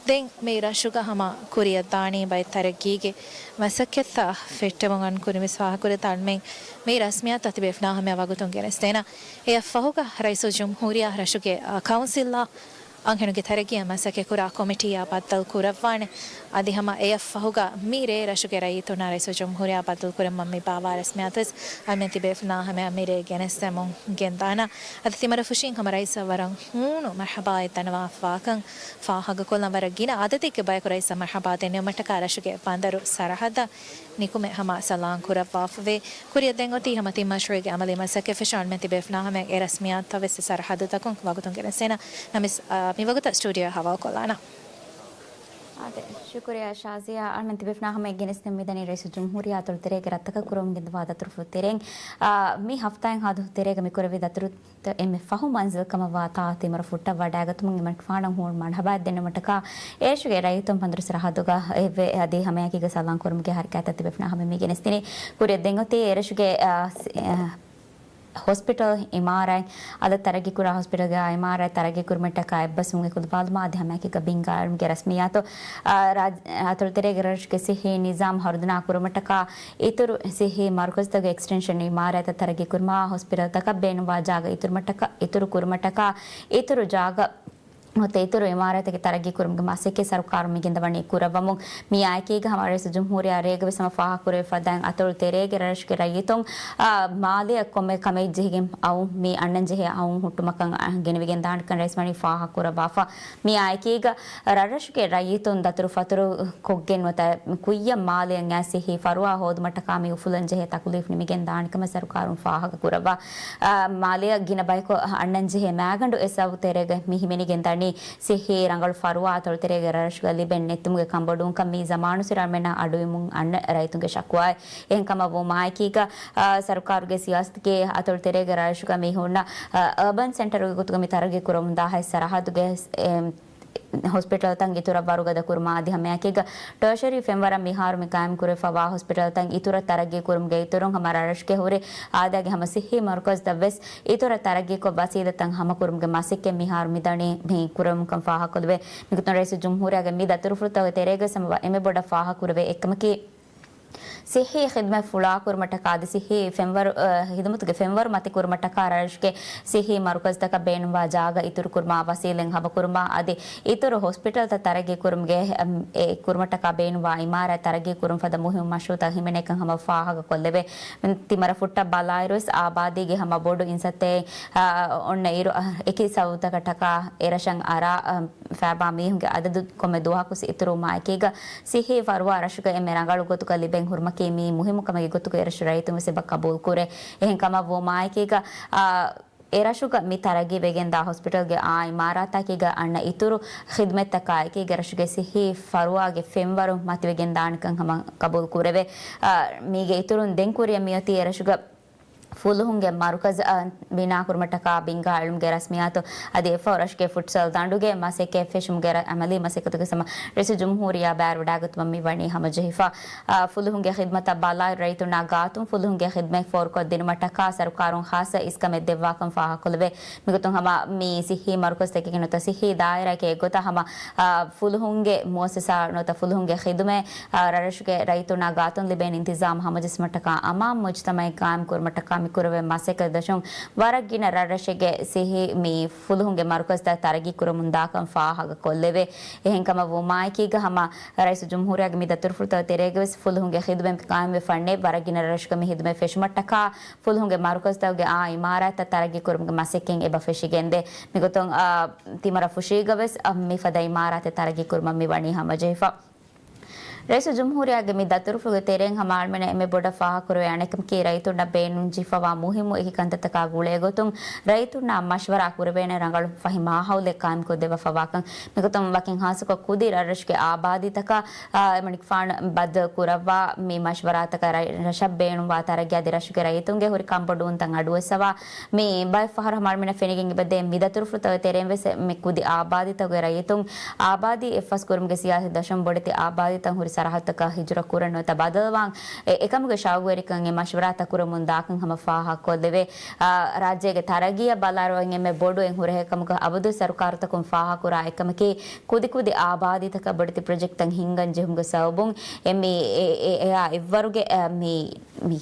ދެން މި ރަށުގަ ހަމަ ކުރިއަށްދާނީ ބައެއް ތަރައްގީގެ މަސައްކަތްތައް ފެއްޓެވުން އަން ކުރިން ވެސް ފާހަގަކުރި ތަންމެން މި ރަސްމިއްޔާތު ތިބޭފުޅާ ހަމަޔަށް ވަގުތުން ގެނެސްދޭނަ. އެއަށްފަހުގަ ރައީސުލްޖުމްހޫރިއްޔާ ރަށުގެ، އާ، ކައުންސިލްއާ އަންހެނުންގެ ތަރައްގީއަށް މަސައްކަތްކުރާ ކޮމިޓީއާ ބައްދަލު ކުރައްވާނެ. އަދި ހަމަ އެއަށްފަހުގަ މި ރޭ ރަށުގެ ރައްޔިތުންނާ ރައީސުލްޖުމްހޫރިއްޔާ ބައްދަލުކުރަން މި ބާވާ ރަސްމިއްޔާތު ވެސް އަޅުމެން ތިބޭފުޅާ ހަމަޔަށް މި ރޭ ގެނެސްދެމުން ގެންދާނަ. އަދި ތިމަރަށް ފުށިން ހަމަ ރައީސަށް ވަރަށް ހޫނު މަރުޙަބާއެއް ދަންނަވާފަވާކަން ފާހަގަކޮށްލަން. ވަރަށް ގިނަ އަދަދެއްގެ ބަޔަކު ރައީސަށް މަރުޙަބާ ދެންނެވުމަށްޓަކާ ރަށުގެ ބަނދަރު ސަރަހައްދަށް ނިކުމެ ހަމަ ސަލާން ކުރައްވާފަވޭ. ކުރިއަށް ދެން އޮތީ ހަމަ ތިން މަޝްރޫއުގެ އަމަލީ މަސައްކަތް ފެށުން. އަޅުމެން ތިބޭފުޅާ ހަމަޔަށް އެ ރަސްމިއްޔާތުތައް ވެސް ސަރަހައްދުތަކުން ވަގުތުން ގެނެސްދޭނަ. ނަމަވެސް، އާ، މިވަގުތަށް ސްޓޫޑިއޯއަށް ހަވާލުކޮށްލާނަ. އާދެ، ޝުކުރިއްޔާ ޝާޒިޔާ. އަޅުމެން ތިބޭފުޅާ ހަމަޔަށް ގެނެސްދެން މިދަނީ ރައީސުލްޖުމްހޫރިއްޔާ އަތޮޅު ތެރޭގެ ރަށްތަކަށް ކުރަމުން ގެންދަވާ ދަތުރުފުޅު ތެރެއިން. އާ، މި ހަފްތާއިން ހާދަ ތެރޭގަ މި ކުރެއްވި ދަތުރު އެންމެ ފަހު މަންޒިލް ކަމަށްވާ ތާ ތިމަރު ފުއްޓަށް ވަޑައިގަތުމުން އެމަނިކުފާނަށް ހޫނު މަރުޙަބާއެއް ދެންނެވުމަށްޓަކާ އޭރަށުގެ ރައްޔިތުން ބަނދަރު ސަރަހައްދުގަ އެއްވެ. އަދި ހަމައެކީގަ ސަލާން ކުރުމުގެ ހަރަކާތްތައް ތިބޭފުޅާ ހަމަ މި ގެނެސްދިނީ. ކުރިއަށް ދެން އޮތީ އޭރަށުގެ، އާ، ސް-، އާ، ހޮސްޕިޓަލް އިމާރާތް، އަދަ ތަރައްގީކުރާ ހޮސްޕިޓަލްގެ އިމާރާތް ތަރައްގީކުރުމަށްޓަކާ އެއްބަސްވުން އެކުލަވާލުމާ އަދި ހަމައެކީގަ ބިންގާއެޅުމުގެ ރަސްމިއްޔާތު، އާ، ރާއްޖެ އަތޮޅު ތެރޭގެ ރަށުގެ ސިއްހީ ނިޒާމް ހަރުދަނާ ކުރުމަށްޓަކާ އިތުރު ސިއްހީ މަރުކަޒުތަކުގެ އެކްސްޓެންޝަން އިމާރާތްތައް ތަރައްގީކުރުމަށް ހޮސްޕިޓަލްތަކަށް ބޭނުންވާ ޖާގަ އިތުރުމަށްޓަކާ، އިތުރު ކުރުމަށްޓަކާ އިތުރު ޖާގަ ނުވަތަ އިތުރު އިމާރާތެއްގެ ތަރައްގީ ކުރުމުގެ މަސައްކަތް ސަރުކާރުން މި ގެންދަވަނީ ކުރައްވަމުން. މިއާއެކީގަ ހަމަ ރައީސުލްޖުމްހޫރިއްޔާ ރޭގަ ވެސް ހަމަ ފާހަގަކުރެވިފަ ދާން އަތޮޅު ތެރޭގެ ރަށުގެ ރައްޔިތުން، އާ، މާލެއަށް ކޮންމެ ކަމެއް ޖެހިގެން އައުން މި އަންނަން ޖެހޭ އައުން ހުއްޓުމަކަށް ގެނެވިގެން ދާނެކަން ރައީސް ވަނީ ފާހަގަކުރައްވާފަ. މިއާއެކީގަ ރަށްރަށުގެ ރައްޔިތުން ދަތުރުފަތުރު ކޮށްގެން ނުވަތަ ކުއްޔަށް މާލެއަށް އައިސް ހި ފަރުވާ ހޯދުމަށްޓަކާ މި އުފުލަން ޖެހޭ ތަކުލީފް ނިމިގެން ދާނެކަމަށް ސަރުކާރުން ފާހަގަކުރައްވާ. އާ، މާލެއަށް ގިނަ ބަޔަކު އަންނަން ޖެހޭ މައިގަނޑު އެއް ސަބަބު ތެރޭގަ މި ހިމެނިގެން ދަނީ ސިއްހީ ރަނގަޅު ފަރުވާ އަތޮޅު ތެރޭގެ ރަށްރަށުގަ ލިބެން ނެތުމުގެ ކަންބޮޑުވުންކަން މި ޒަމާނުއްސުރެ އަޅުމެންނަށް އަޑުއިވުމުން އަންނަ ރައްޔިތުންގެ ޝަކުވާއެއް. އެހެންކަމަށް ވުމާއެކީގަ، އާ، ސަރުކާރުގެ ސިޔާސަތުގެ އަތޮޅު ތެރޭގެ ރަށްރަށުގަ މި ހުންނަ، އާ، އަރބަން ސެންޓަރުގެ ގޮތުގަ މި ތަރައްގީ ކުރަމުންދާ ހަތް ސަރަހައްދުގެ، އެ، ހޮސްޕިޓަލްތައް އިތުރަށް ވަރުގަދަ ކުރުމާ އަދި ހަމައެކީގަ ޓަރޝަރީ ފެންވަރަށް މިހާރު މި ޤާއިމް ކުރެވިފަވާ ހޮސްޕިޓަލްތައް އިތުރަށް ތަރައްގީ ކުރުމުގެ އިތުރުން ހަމަ ރަށްރަށުގެ ހުރި އާދައިގެ ހަމަ ސިއްހީ މަރުކަޒުތައް ވެސް އިތުރަށް ތަރައްގީކޮށް ވަސީލަތްތައް ހަމަކުރުމުގެ މަސައްކަތް މިހާރު މިދަނީ މި ކުރަމުންކަން ފާހަގަކޮށްލެވޭ. މިގޮތުން ރައީސުލްޖުމްހޫރިއްޔާގެ މި ދަތުރުފުޅުތަކުގެ ތެރޭގަވެސް ހަމަ އެންމެ ބޮޑަށް ފާހަގަކުރެވޭ އެއްކަމަކީ، ސިއްހީ ޚިދުމަތް ފުޅާކުރުމަށްޓަކާ އަދި ސިއްހީ ފެންވަރު، އަ، ޚިދުމަތުގެ ފެންވަރު މަތިކުރުމަށްޓަކާ ރަށުގެ ސިއްހީ މަރުކަޒުތަކަށް ބޭނުންވާ ޖާގަ އިތުރުކުރުމާ، ވަސީލަތް ހަމަކުރުމާ އަދި އިތުރު ހޮސްޕިޓަލްތައް ތަރައްގީ ކުރުމުގެ، އަމް، އެ ކުރުމަށްޓަކާ ބޭނުންވާ އިމާރާތް ތަރައްގީ ކުރުން ފަދަ މުހިއްމު މަޝްރޫޢުތައް ހިމެނޭކަން ހަމަ ފާހަގަކޮށްލެވޭ. ތިމަރަފުށްޓަށް ބަލާއިރުވެސް އާބާދީގެ ހަމަ ބޮޑު އިންސައްތައެއް، އަ، އޮންނަ އިރު، އަ، އެކި ސަބަބުތަކަށްޓަކާ އެރަށަށް އަރާ، އަ، ފައިބާ މީހުންގެ އަދަދު ކޮންމެ ދުވަހަކު އިތުރުވުމާ އެކީގަ، ސިއްހީ ފަރުވާ ރަށުގަ އެންމެ ރަނގަޅު ގޮތުގަ ލިބެން ހުރުމަކީ މީ މުހިއްމު ކަމެއްގެ ގޮތުގަ އެރަށު ރައްޔިތުން ވެސް އެބަ ޤަބޫލުކުރޭ. އެހެން ކަމަށް ވުމާއެކީގަ، އާ، އެރަށުގަ މި ތަރައްގީ ވެގެންދާ ހޮސްޕިޓަލްގެ އާ އިމާރާތާއެކީގަ އަންނަ އިތުރު ޚިދުމަތްތަކާއެކީގަ ރަށުގެ ސިއްހީ ފަރުވާގެ ފެންވަރު މަތިވެގެންދާނެކަން ހަމަ ޤަބޫލުކުރެވޭ. އާ، މީގެ އިތުރުން ދެން ކުރިއަށް މިއޮތީ އެރަށުގަ ފުލުހުންގެ މަރުކަޒު، އަ، ބިނާކުރުމަށްޓަކާ ބިންގާ އެޅުމުގެ ރަސްމިއްޔާތު އަދި އެއްފަހު ރަށުގެ ފުޓްސަލް ދަނޑުގެ މަސައްކަތް ފެށުމުގެ ރަ-، އަމަލީ މަސައްކަތުގެ ހަމަ ރައީސުލްޖުމްހޫރިއްޔާ ބައިވެވަޑައިގަތުމަށް މި ވަނީ ހަމަޖެހިފަ. އަ، ފުލުހުންގެ ޚިދުމަތަށް ބަލާއިރު ރައްޔިތުންނާ ގާތުން ފުލުހުންގެ ޚިދުމަތް ފޯރުކޮށްދިނުމަށްޓަކާ ސަރުކާރުން ޚާއްސަ އިސްކަމެއް ދެއްވާކަން ފާހަގަކޮށްލެވޭ. މިގޮތުން ހަމަ މި ސިއްހީ މަރުކަޒުތަކެއްގެ ނުވަތަ ސިއްހީ ދާއިރާއެކޭ އެއްގޮތަށް ހަމަ، އަ، ފުލުހުންގެ މުއައްސަސާ ނުވަތަ ފުލުހުންގެ ޚިދުމަތް އާ، ރަށްރަށުގެ ރައްޔިތުންނާ ގާތުން ލިބޭނެ އިންތިޒާމް ހަމަޖެއްސުމަށްޓަކާ އަމާން މުޖްތަމަޢެއް ޤާއިމް ކުރުމަށްޓަކާ މި ކުރެވޭ މަސައްކަތް ދަށުން ވަރަށް ގިނަ ރަށްރަށެއްގެ ސިއްހީ މި ފުލުހުންގެ މަރުކަޒުތައް ތަރައްގީ ކުރަމުން ދާކަން ފާހަގަކޮށްލެވޭ. އެހެންކަމަށް ވުމާއެކީގަ ހަމަ ރައީސުލްޖުމްހޫރިއްޔާގެ މި ދަތުރުފުޅުތައް ތެރޭގަވެސް ފުލުހުންގެ ޚިދުމަތް ޤާއިމްވެފަ ނެތް ވަރަށް ގިނަ ރަށްރަށުގަ މި ޚިދުމަތް ފެށުމަށްޓަކާ ފުލުހުންގެ މަރުކަޒުތަކުގެ އާ އިމާރާތްތައް ތަރައްގީ ކުރުމުގެ މަސައްކަތް އެބަ ފެށިގެންދޭ. މިގޮތުން، އާ، ތިމަރަފުށީގަވެސް، އަ، މިފަދަ އިމާރާތެއް ތަރައްގީ ކުރުމަށް މި ވަނީ ހަމަޖެހިފަ. ރައީސުލްޖުމްހޫރިއްޔާގެ މި ދަތުރުފުޅުގެ ތެރެއިން ހަމަ އަޅުމެންނަށް އެންމެ ބޮޑަށް ފާހަގަކުރެވޭ އަނެއްކަމަކީ، ރައްޔިތުންނަށް ބޭނުންޖެހިފަވާ މުހިއްމު އެކި ކަންތައްތަކާ ގުޅޭގޮތުން ރައްޔިތުންނާ މަޝްވަރާ ކުރެވޭނެ ރަނގަޅު ފަހި މާހައުލެއް ޤާއިމްކޮށްދެއްވާފަވާކަން. މިގޮތުން ވަކިން ޚާއްޞަކޮށް ކުދި ރަށްރަށުގެ އާބާދީތަކަށް، އާ، އެމަނިކުފާނު ބައްދަލު ކުރައްވާ މި މަޝްވަރާތަކަށް ރަށް، ރަށަށް ބޭނުންވާ ތަރައްގީ އަދި ރަށުގެ ރައްޔިތުންގެ ހުރި ކަންބޮޑުވުންތައް އަޑުއެއްސަވާ، މި ބައެއް ފަހަރު ހަމަ އަޅުމެންނަށް ފެނިގެން އެބަދޭ މި ދަތުރުފުޅުތަކުގެ ތެރެއިން ވެސް މި ކުދި އާބާދީތަކުގެ ރައްޔިތުން އާބާދީ އެއްފަސް ކުރުމުގެ ސިޔާސީ ދަށުން ބޮޑެތި އާބާދީތައް ހުރި ސަރަހައްދުތަކަށް ހިޖުރަ ކުރަން ނުވަތަ ބަދަލުވާން އެ، އެކަމުގެ ޝައުގުވެރިކަން އެ މަޝްވަރާތައް ކުރަމުން ދާކަން ހަމަ ފާހަގަކޮށްލެވޭ. އާ، ރާއްޖޭގެ ތަރައްގީއަށް ބަލާއިރު އެންމެ ބޮޑު އެއް ހުރަހެއް ކަމުގަ އަބަދު ސަރުކާރުތަކުން ފާހަގަކުރާ އެއްކަމަކީ، ކުދިކުދި އާބާދީތަކަށް ބޮޑެތި ޕްރޮޖެކްޓްތައް ހިންގަން ޖެހުމުގެ ސަބަބުން އެ މި، އެ، އެ، އެއާ އެއްވަރުގެ، އެ، މި، މި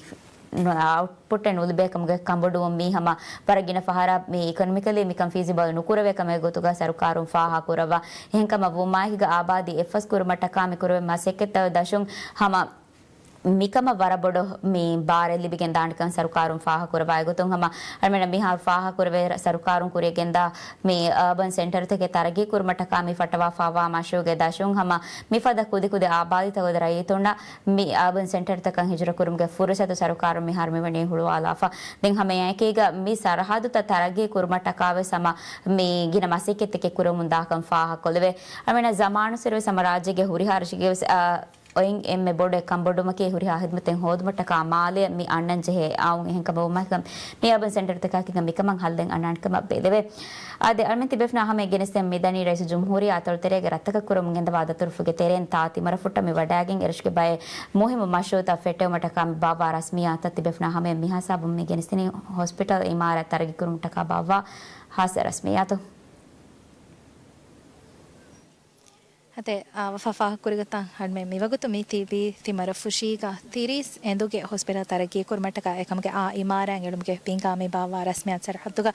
އައުޓްޕުޓެއް ނުލިބޭ ކަމުގެ ކަންބޮޑުވުން މީ ހަމަ ވަރަށް ގިނަ ފަހަރަށް މި އިކޮނޮމިކަލީ މިކަން ފީޒިބަލް ނުކުރެވޭ ކަމެއް ގޮތުގަ ސަރުކާރުން ފާހަގަކުރައްވާ. އެހެންކަމަށް ވުމާއެކީގަ އާބާދީ އެއްފަސް ކުރުމަށްޓަކާ މި ކުރެވޭ މަސައްކަތްތައް ދަށުން ހަމަ މިކަމަށް ވަރަށް ބޮޑު މި ބާރެއް ލިބިގެން ދާނެކަން ސަރުކާރުން ފާހަގަކުރައްވާ. އެގޮތުން ހަމަ އަޅުމެންނަށް މިހާރު ފާހަގަކުރެވޭ ސަރުކާރުން ކުރިއަށް ގެންދާ މި އާބަން ސެންޓަރުތަކެއް ތަރައްގީ ކުރުމަށްޓަކާ މި ފައްޓަވާފާވާ މަޝްރޫޢުގެ ދަށުން ހަމަ މިފަދަ ކުދިކުދި އާބާދީތަކުގެ ރައްޔިތުންނަށް މި އާބަން ސެންޓަރުތަކަށް ހިޖުރަ ކުރުމުގެ ފުރުސަތު ސަރުކާރުން މިހާރު މިވަނީ ހުޅުވާލާފަ. ދެން ހަމައެކީގަ މި ސަރަހައްދުތައް ތަރައްގީ ކުރުމަށްޓަކާވެސް ހަމަ މި ގިނަ މަސައްކަތްތަކެއް ކުރަމުން ދާކަން ފާހަގަކޮށްލެވޭ. އަޅުމެންނަށް ޒަމާނުއްސުރެވެސް ހަމަ ރާއްޖޭގެ ހުރިހާ ރަށެއްގެވެސް، އާ، އޮތް އެންމެ ބޮޑު އެއް ކަންބޮޑުވުމަކީ ހުރިހާ ހިދުމަތެއް ހޯދުމަށްޓަކާ މާލެއަށް މި އަންނަން ޖެހޭ އައުން. އެހެންކަމަށް ވުމަކަށް މި އާބަން ސެންޓަރުތަކާއެކީގަ މިކަމަށް ހައްލެއް އަންނާނެކަމަށް ބެލެވޭ. އާދެ، އަޅުމެން ތިބޭފުޅުންނާ ހަމައަށް ގެނެސްދެން މިދަނީ ރައީސުލްޖުމްހޫރިއްޔާ އަތޮޅުތެރޭގެ ރަށްތަކަށް ކުރަމުން ގެންދަވާ ދަތުރުފުޅުގެ ތެރެއިން ތާ ތިމަރަފުށްޓަށް މި ވަޑައިގެން އެރަށުގެ ބައެއް މުހިއްމު މަޝްރޫޢުތައް ފެއްޓެވުމަށްޓަކާ މި ބާއްވާ ރަސްމިއްޔާތައް ތިބޭފުޅުންނާ ހަމައަށް މިހިސާބުން މި ގެނެސްދެނީ ހޮސްޕިޓަލް އިމާރާތް ތަރައްގީ ކުރުމަށްޓަކާ ބާއްވާ ހާއްސަ ރަސްމިއްޔާތު. އާދެ، އާ، ވަފާ ފާހަގަކުރިގޮތަށް އަޅުމެން މިވަގުތު މި ތިބީ ތިމަރަފުށީގަ ތިރީސް އެނދުގެ ހޮސްޕިޓަލް ތަރައްގީ ކުރުމަށްޓަކާ އެކަމުގެ އާ އިމާރާތް އެޅުމުގެ ބިންގާ މި ބާއްވާ ރަސްމިއްޔާތު ސަރަހައްދުގަ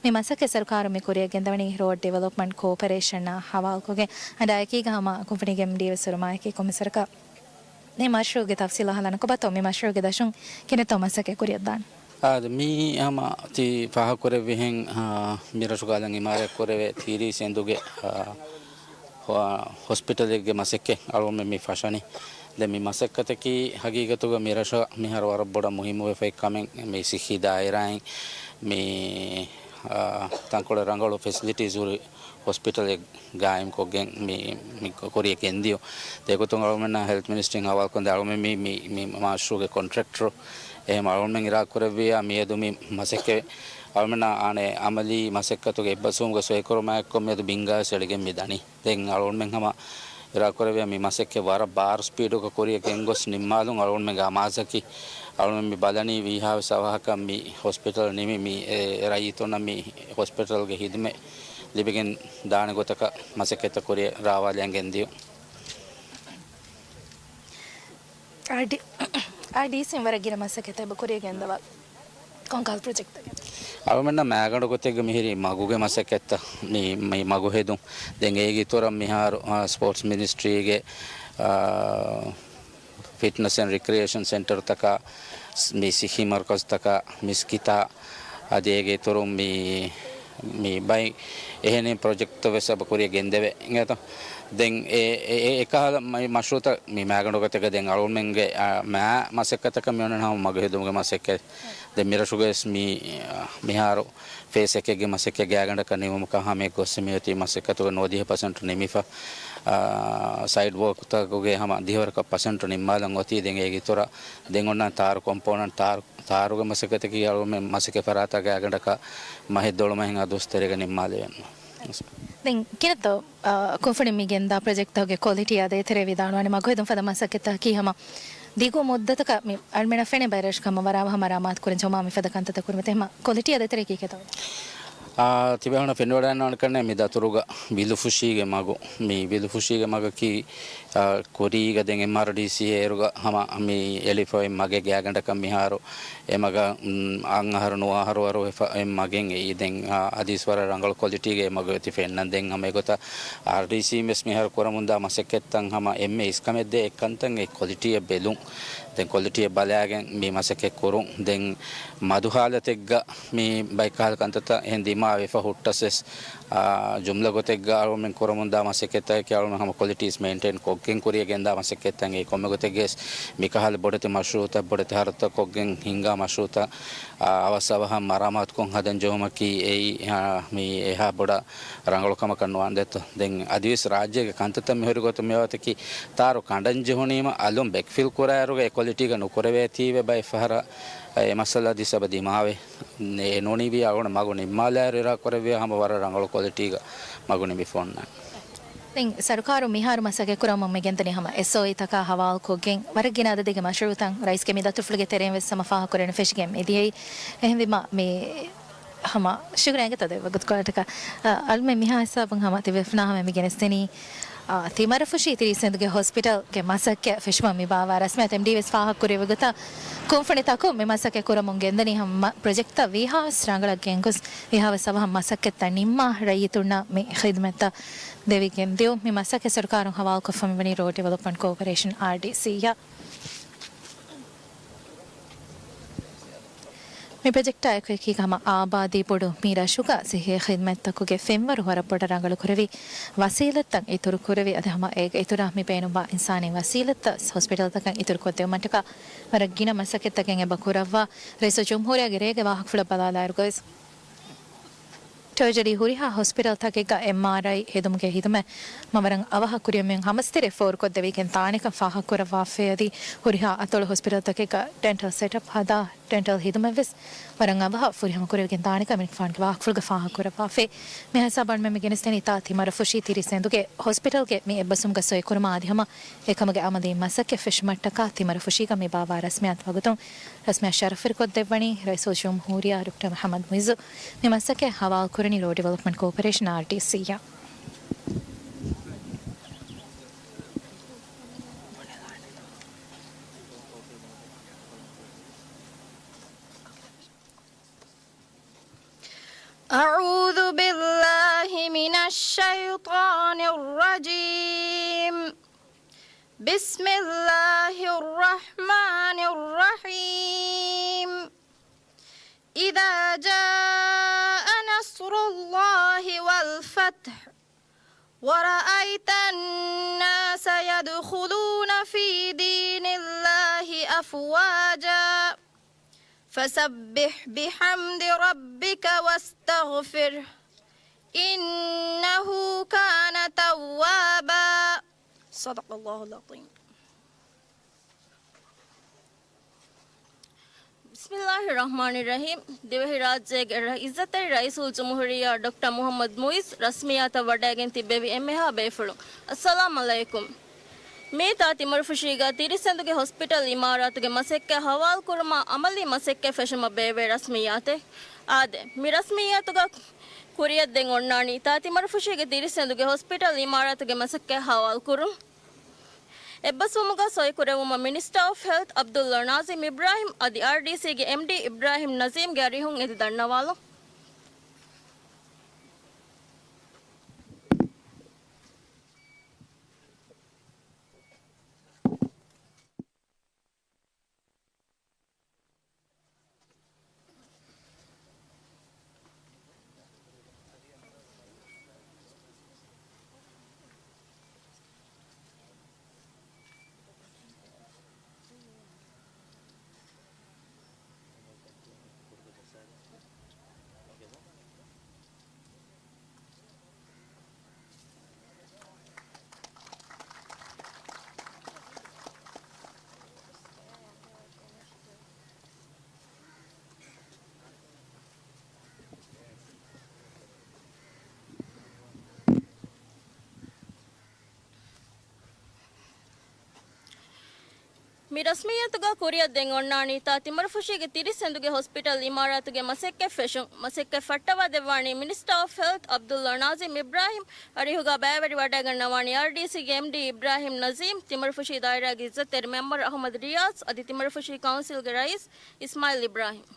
މި މަސައްކަތް ސަރުކާރުން މި ކުރިއަށް ގެންދަވަނީ ރޯޑް ޑިވެލޮޕްމަންޓް ކޯޕަރޭޝަނާ ހަވާލުކޮށްގެން. އަދި އެކީގަ ހަމަ ކުންފުނީގެ އެމްޑީ ވެސް ހުރުމާއެކީ ކޮންމެސްވަރަކަށް މި މަޝްރޫޢުގެ ތަފްސީލާ ހަލާނަކޮށް ބަތޯ މި މަޝްރޫޢުގެ ދަށުން ކިނެތޯ މަސައްކަތް ކުރިއަށްދާން. އާދެ، މީ ހަމަ ތި ފާހަގަކުރެއްވިހެން، އާ، މި ރަށުގަ އަލަށް އިމާރާތް ކުރެވޭ ތިރީސް އެނދުގެ، އާ، ހޮ-، ހޮސްޕިޓަލެއްގެ މަސައްކަތް އަޅުގަނޑުމެން މި ފަށަނީ. ދެން މި މަސައްކަތަކީ ހަގީގަތުގަ މި ރަށަށް މިހާރު ވަރަށް ބޮޑަށް މުހިއްމުވެފައި ކަމެއް މި ސިއްހީ ދާއިރާއިން މި، އާ، ތަންކޮޅެއް ރަނގަޅު ފެސިލިޓީސް ހުރި ހޮސްޕިޓަލެއް ގާއިމްކޮށްގެން މި، މި ކުރިއަށް ގެންދިޔުން. ދެގޮތުން އަޅުގަނޑުމެންނާ ހެލްތް މިނިސްޓްރީން ހަވާލުކޮށް ދެން އަޅުގަނޑުމެން މި، މި، މި މަޝްރޫޢުގެ ކޮންޓްރެކްޓަރު އެހެން އަޅުގަނޑުމެން އިރާދަކުރެއްވިއްޔާ މިއަދު މި މަސައްކަތް އަޅުމެންނަށް އަނެއް އަމަލީ މަސައްކަތުގެ އެއްބަސްވުމުގެ ސޮއިކުރުމާއެއްކޮށް މިއަދު ބިންގާވެސް އެޅިގެން މި ދަނީ. ދެން އަޅުމެން ހަމަ އިރާދަކުރެއްވިއްޔާ މި މަސައްކަތް ވަރަށް ބާރު ސްޕީޑުގަ ކުރިއަށް ގެންގޮސް ނިންމާލުން އަޅުމެންގެ އަމާޒަކީ. އަޅުމެން މި ބަލަނީ ވީހާވެސް އަވަހަކަށް މި ހޮސްޕިޓަލް ނިމި މި އެ ރައްޔިތުންނަށް މި ހޮސްޕިޓަލްގެ ހިދުމަތް ލިބިގެން ދާނެ ގޮތަކަށް މަސައްކަތްތައް ކުރިއަށް ރާވާލައިގެން ދިޔުން. އާރްޑީ، އާރްޑީސީން ވަރަށް ގިނަ މަސައްކަތްތައް އެބަ ކުރިއަށް ގެންދަވާ ކޮންކަހަލަ ޕްރޮޖެކްޓްތަކެއް؟ އަޅުމެންނަށް މައިގަނޑު ގޮތެއްގަ މިހިރީ މަގުގެ މަސައްކަތްތައް، މި، މި މަގު ހެދުން. ދެން އޭގެ އިތުރަށް މިހާރު، އާ، ސްޕޯޓްސް މިނިސްޓްރީގެ، އާ، ފިޓްނަސް އެންޑް ރިކްރިއޭޝަން ސެންޓަރުތަކާ، މި ސިއްހީ މަރުކަޒުތަކާ، މިސްކިތާ، އަދި އޭގެ އިތުރުން މި، މި ބައި އެހެނި ޕްރޮޖެކްޓްތައް ވެސް އެބަ ކުރިއަށް ގެންދެވޭ އިނގޭތޯ. ދެން އެ، އެ، އެ، އެކަހަލަ މަ-، މަޝްރޫޢުތައް މި މައިގަނޑު ގޮތެއްގަ ދެން އަޅުމެންގެ، އާ، މާ މަސައްކަތަކަށް މި އޮންނަނީ ހަމަ މަގު ހެދުމުގެ މަސައްކަތް. ދެން މިރަށުގައި ވެސް މި، އާ، މިހާރު ފޭސް އެކެއްގެ މަސައްކަތް ގާތްގަނޑަކަށް ނިމުމަކަށް ހަމަ އެއް ގޮސް މިއޮތީ މަސައްކަތުގެ ނުވަދިހަ ޕަސެންޓު ނިމިފަ، އާ، ސައިޑް ވޯކްތަކުގެ ހަމަ ދިހަވަރަކަށް ޕަސެންޓު ނިންމާލަން އޮތީ. ދެން އޭގެ އިތުރަށް ދެން އޮންނަ ތާރު ކޮމްޕޯނަންޓް، ތާރު، ތާރުގެ މަސައްކަތަކީ އަޅުގަނޑުމެން މަސައްކަތް ފަރާތާ ގާތްގަނޑަކަށް މަހެއް ދޮޅުމަށް ހިނގާ ދުވަސް ތެރޭގަ ނިންމާލެވެން. ދެން ކިނަތޯ، އާ، ކުންފުނިން މި ގެންދާ ޕްރޮޖެކްޓްތަކުގެ ކޮލިޓީ އާ ދޭތެރޭ ވިދާޅުވާނެ މަގު ހެދުން ފަދަ މަސައްކަތްތަކަކީ ހަމަ ދިގު މުއްދަތަކަށް މި އަޅުމެންނަށް ފެނޭ ބައިވެރިރަށުގަ ހަމަ ވަރަށް އަވަހަށް މަރާމާތު ކުރަން ޖެހުމާ މިފަދަ ކަންތައްތައް ކުރިމަތި. ހަމަ ކޮލިޓީ އާ ދޭތެރޭ ކިހިނެއްތޯ؟ އާ، ތިބޭފުޅުންނަށް ފެނިވަޑައިގަންނަވާނެ ކަންނޭނގެ މި ދަތުރުގަ ވިލުފުށީގެ މަގު، މި ވިލުފުށީގެ މަގަކީ، އާ، ކުރީގަ ދެން އެމްއާރްޑީސީ އޭރުގަ ހަމަ މި އެޅިފަ އޮތް މަގެއް ގާތްގަނޑަކަށް މިހާރު އެ މަގަށް، އުން، އަށް އަހަރު ނުވަ އަހަރު ވަރު ވެފަ އޮތް މަގެއް އެއީ. ދެން، އާ، އަދިވެސް ވަރަށް ރަނގަޅު ކޮލިޓީގަ އެ މަގު އޮތީ ފެންނަން. ދެން ހަމަ އެގޮތަށް އާރްޑީސީ ވެސް މިހާރު ކުރަމުންދާ މަސައްކަތްތައް ހަމަ އެންމެ އިސްކަމެއް ދޭ އެއްކަންތައް އެ ކޮލިޓީއަށް ބެލުން. ދެން ކޮލިޓީއަށް ބަލާގެން މި މަސައްކަތް ކުރުން. ދެން މަދު ހާލަތެއްގަ މި ބައެއް ކަހަލަ ކަންތައްތައް އެހެން ދިމާވެފަ ހުއްޓަސް ވެސް، އާ، ޖުމްލަ ގޮތެއްގަ އަޅުމެން ކުރަމުންދާ މަސައްކަތްތަކަކީ އަޅުމެން ހަމަ ކޮލިޓީސް މެއިންޓެއިން ކޮށްގެން ކުރިއަށް ގެންދާ މަސައްކަތްތައް. އެ ކޮންމެ ގޮތެއްގައި ވެސް މިކަހަލަ ބޮޑެތި މަޝްރޫޢުތައް، ބޮޑެތި ހަރަދުތައް ކޮށްގެން ހިންގާ މަޝްރޫޢުތައް، އާ، އަވަސް އަވަހަށް މަރާމާތުކޮށް ހަދަން ޖެހުމަކީ އެއީ، އާ، މި އެހާ ބޮޑަށް ރަނގަޅު ކަމަކަށް ނުވާނެ ދެއްތޯ. ދެން އަދިވެސް ރާއްޖޭގެ ކަންތައްތައް މިހުރި ގޮތުން މިވަގުތަކީ ތާރު ކަނޑަން ޖެހުނީމަ އަލުން ބެކްފިލް ކުރާއިރުގަ އެ ކޮލިޓީގަ ނުކުރެވޭތީވެ ބައެއް ފަހަރަށް އެ މައްސަލަ އަދި ސަބަ ދިމާވޭ. އެ ނޫނީވިއްޔާ އަޅުގަނޑު މަގު ނިންމާލާއިރު އިރާދަކުރެއްވިއްޔާ ހަމަ ވަރަށް ރަނގަޅު ކޮލިޓީގަ މަގު ނިންމިފަ އޮންނާނެ. ދެން ސަރުކާރު މިހާރު މަސައްކަތް ކުރަމުން މި ގެންދަނީ ހަމަ އެސްއޯއީތަކާ ހަވާލުކޮށްގެން ވަރަށް ގިނަ އަދަދެއްގެ މަޝްރޫޢުތައް ރައީސްގެ މި ދަތުރުފުޅުގެ ތެރެއިން ވެސް ހަމަ ފާހަގަކުރެވެން ފެށިގެން މިދިޔައީ. އެހެންވީމަ މި ހަމަ ޝުކުރިއްޔާ އިނގޭތޯ ދެ ވަގުތުކޮޅަށްޓަކާ. އަ، އަޅުމެން މިހާ ހިސާބުން ހަމަ ތިބޭފުޅުންނާ ހަމަ މި ގެނެސްދެނީ، އާ، ތިމަރަފުށީ ތިރީސް ހިނދުގެ ހޮސްޕިޓަލްގެ މަސައްކަތް ފެށުމަށް މި ބާއްވާ ރަސްމިއްޔާ އެމްޑީ ވެސް ފާހަގަކުރެއްވި ގޮތަށް ކުންފުނިތަކުން މި މަސައްކަތް ކުރަމުން ގެންދަނީ ހަމަ ޕްރޮޖެކްޓްތައް ވީހާވެސް ރަނގަޅަށް ގެންގޮސް، ވީހާވެސް އަވަހަށް މަސައްކަތްތައް ނިންމާ ރައްޔިތުންނަށް މި ޚިދުމަތްތައް ދެވިގެން ދިޔުން. މި މަސައްކަތް ސަރުކާރުން ހަވާލުކޮށްފަ މިވަނީ ރޯޑް ޑިވެލޮޕްމަންޓް ކޯޕަރޭޝަން، އާރްޑީސީ، އަށް. މި ޕްރޮޖެކްޓާ އެކު އެކީގަ ހަމަ އާބާދީ ބޮޑު މި ރަށުގަ ސިއްހީ ޚިދުމަތްތަކުގެ ފެންވަރު ވަރަށް ބޮޑަށް ރަނގަޅުކުރެވި، ވަސީލަތްތައް އިތުރުކުރެވި، އަދި ހަމަ އޭގެ އިތުރަށް މި ބޭނުންވާ އިންސާނީ ވަސީލަތްތައް ހޮސްޕިޓަލްތަކަށް އިތުރުކޮށްދެވުމަށްޓަކާ ވަރަށް ގިނަ މަސައްކަތްތަކެއް އެބަ ކުރައްވާ. ރައީސުލްޖުމްހޫރިއްޔާގެ ރޭގެ ވާހަކަފުޅަށް ބަލާލާއިރުގަވެސް، ޓްރެޖަޑީ ހުރިހާ ހޮސްޕިޓަލްތަކެއްގަ އެމްއާރްއައި ހެދުމުގެ ހިދުމަތް މަ ވަރަށް އަވަހަށް ކުރިއަށް މިއޮތް ހަމަސްތެރޭ ފޯރުކޮށްދެވިގެން ދާނެކަން ފާހަގަކުރައްވާފައި އަދި ހުރިހާ އަތޮޅު ހޮސްޕިޓަލްތަކެއްގަ ޑެންޓަލް ސެޓަޕް ހަދާ، ޑެންޓަލް ހިދުމަތްވެސް ވަރަށް އަވަހަށް ފުރިހަމަ ކުރެވިގެން ދާނެކަން އެމިނިކްފާނުގެ ވާހަކަފުޅުގަ ފާހަގަކުރައްވާފައި. މިހާ ހިސާބަށް އަޅުމެން މި ގެނެސްދެނީ ތިމަރަފުށީ ތިރީސް ހިނދުގެ ހޮސްޕިޓަލްގެ މި އެއްބަސްވުމުގަ ސޮއިކުރުމާ އަދި ހަމަ އެކަމުގެ އަމަލީ މަސައްކަތް ފެށުމަށްޓަކާ ތިމަރަފުށީގަ މި ބާއްވާ ރަސްމިއްޔާތު ވަގުތުން ރަސްމިއްޔާ ޝަރަފުވެރިކޮށްދެއްވަނީ ރައީސުލްޖުމްހޫރިއްޔާ ޑޮކްޓަރ މުޙައްމަދު މުޢިއްޒު. މި މަސައްކަތް ހަވާލުކުރަނީ ރޯޑް ޑިވެލޮޕްމަންޓް ކޯޕަރޭޝަން، އާރްޑީސީ، އަށް. أعوذ بالله من الشيطان الرجيم. بسم الله الرحمن الرحيم. إذا جاء نصر الله والفتح ورأيت الناس يدخلون في دين الله أفواجا فسبح بحمد ربك واستغفره إنه كان توابا. صدق الله العظيم. بسم ބިސްމިއްލާހި ރަޙްމާނި ރަޙީމް. ދިވެހިރާއްޖޭގެ ރަ-، އިއްޒަތްތެރި ރައީސުލްޖުމްހޫރިއްޔާ ޑޮކްޓަރ މުޙައްމަދު މުޢިއްޒު ރަސްމިއްޔާތަށް ވަޑައިގެން ތިއްބެވި އެންމެހާ ބޭފުޅުން، އައްސަލާމް ޢަލައިކުމް. މިއީ ތާ ތިމަރުފުށީގަ ތިރިސް އެނދުގެ ހޮސްޕިޓަލް އިމާރާތުގެ މަސައްކަތް ހަވާލުކުރުމަށް ޢަމަލީ މަސައްކަތް ފެށުމަށް ބޭއްވޭ ރަސްމިއްޔާތެއް. އާދެ، މި ރަސްމިއްޔާތުގަ ކުރިއަށް ދެން އޮންނާނީ ތާ ތިމަރުފުށީގެ ތިރިސް އެނދުގެ ހޮސްޕިޓަލް އިމާރާތުގެ މަސައްކަތް ހަވާލުކުރުން. އެއްބަސްވުމުގަ ސޮއިކުރެއްވުމަށް މިނިސްޓަރ އޮފް ހެލްތް ޢަބްދުﷲ ނާޒިމް އިބްރާހިމް އަދި އާރްޑީސީގެ އެމްޑީ އިބްރާހިމް ނަޒީމްގެ އަރިހުން އެދި ދަންނަވާލުން. މި ރަސްމިއްޔަތުގަ ކުރިއަށް ދެން އޮންނާނީ ތާ ތިމަރުފުށީގެ ތިރިސް އެނދުގެ ހޮސްޕިޓަލް އިމާރާތުގެ މަސައްކަތް ފެށުން. މަސައްކަތް ފައްޓަވާ ދެއްވާނީ މިނިސްޓަރ އޮފް ހެލްތް ޢަބްދުﷲ ނާޒިމް އިބްރާހިމް. އަރިހުގަ ބައިވެރިވަޑައިގަންނަވާނީ އާރްޑީސީގެ އެމްޑީ އިބްރާހިމް ނަޒީމް، ތިމަރުފުށީ ދާއިރާގެ އިއްޒަތްތެރި މެމްބަރު އަޙްމަދު ރިޔާޒް އަދި ތިމަރުފުށީ ކައުންސިލްގެ ރައީސް އިސްމާޢީލް އިބްރާހިމް.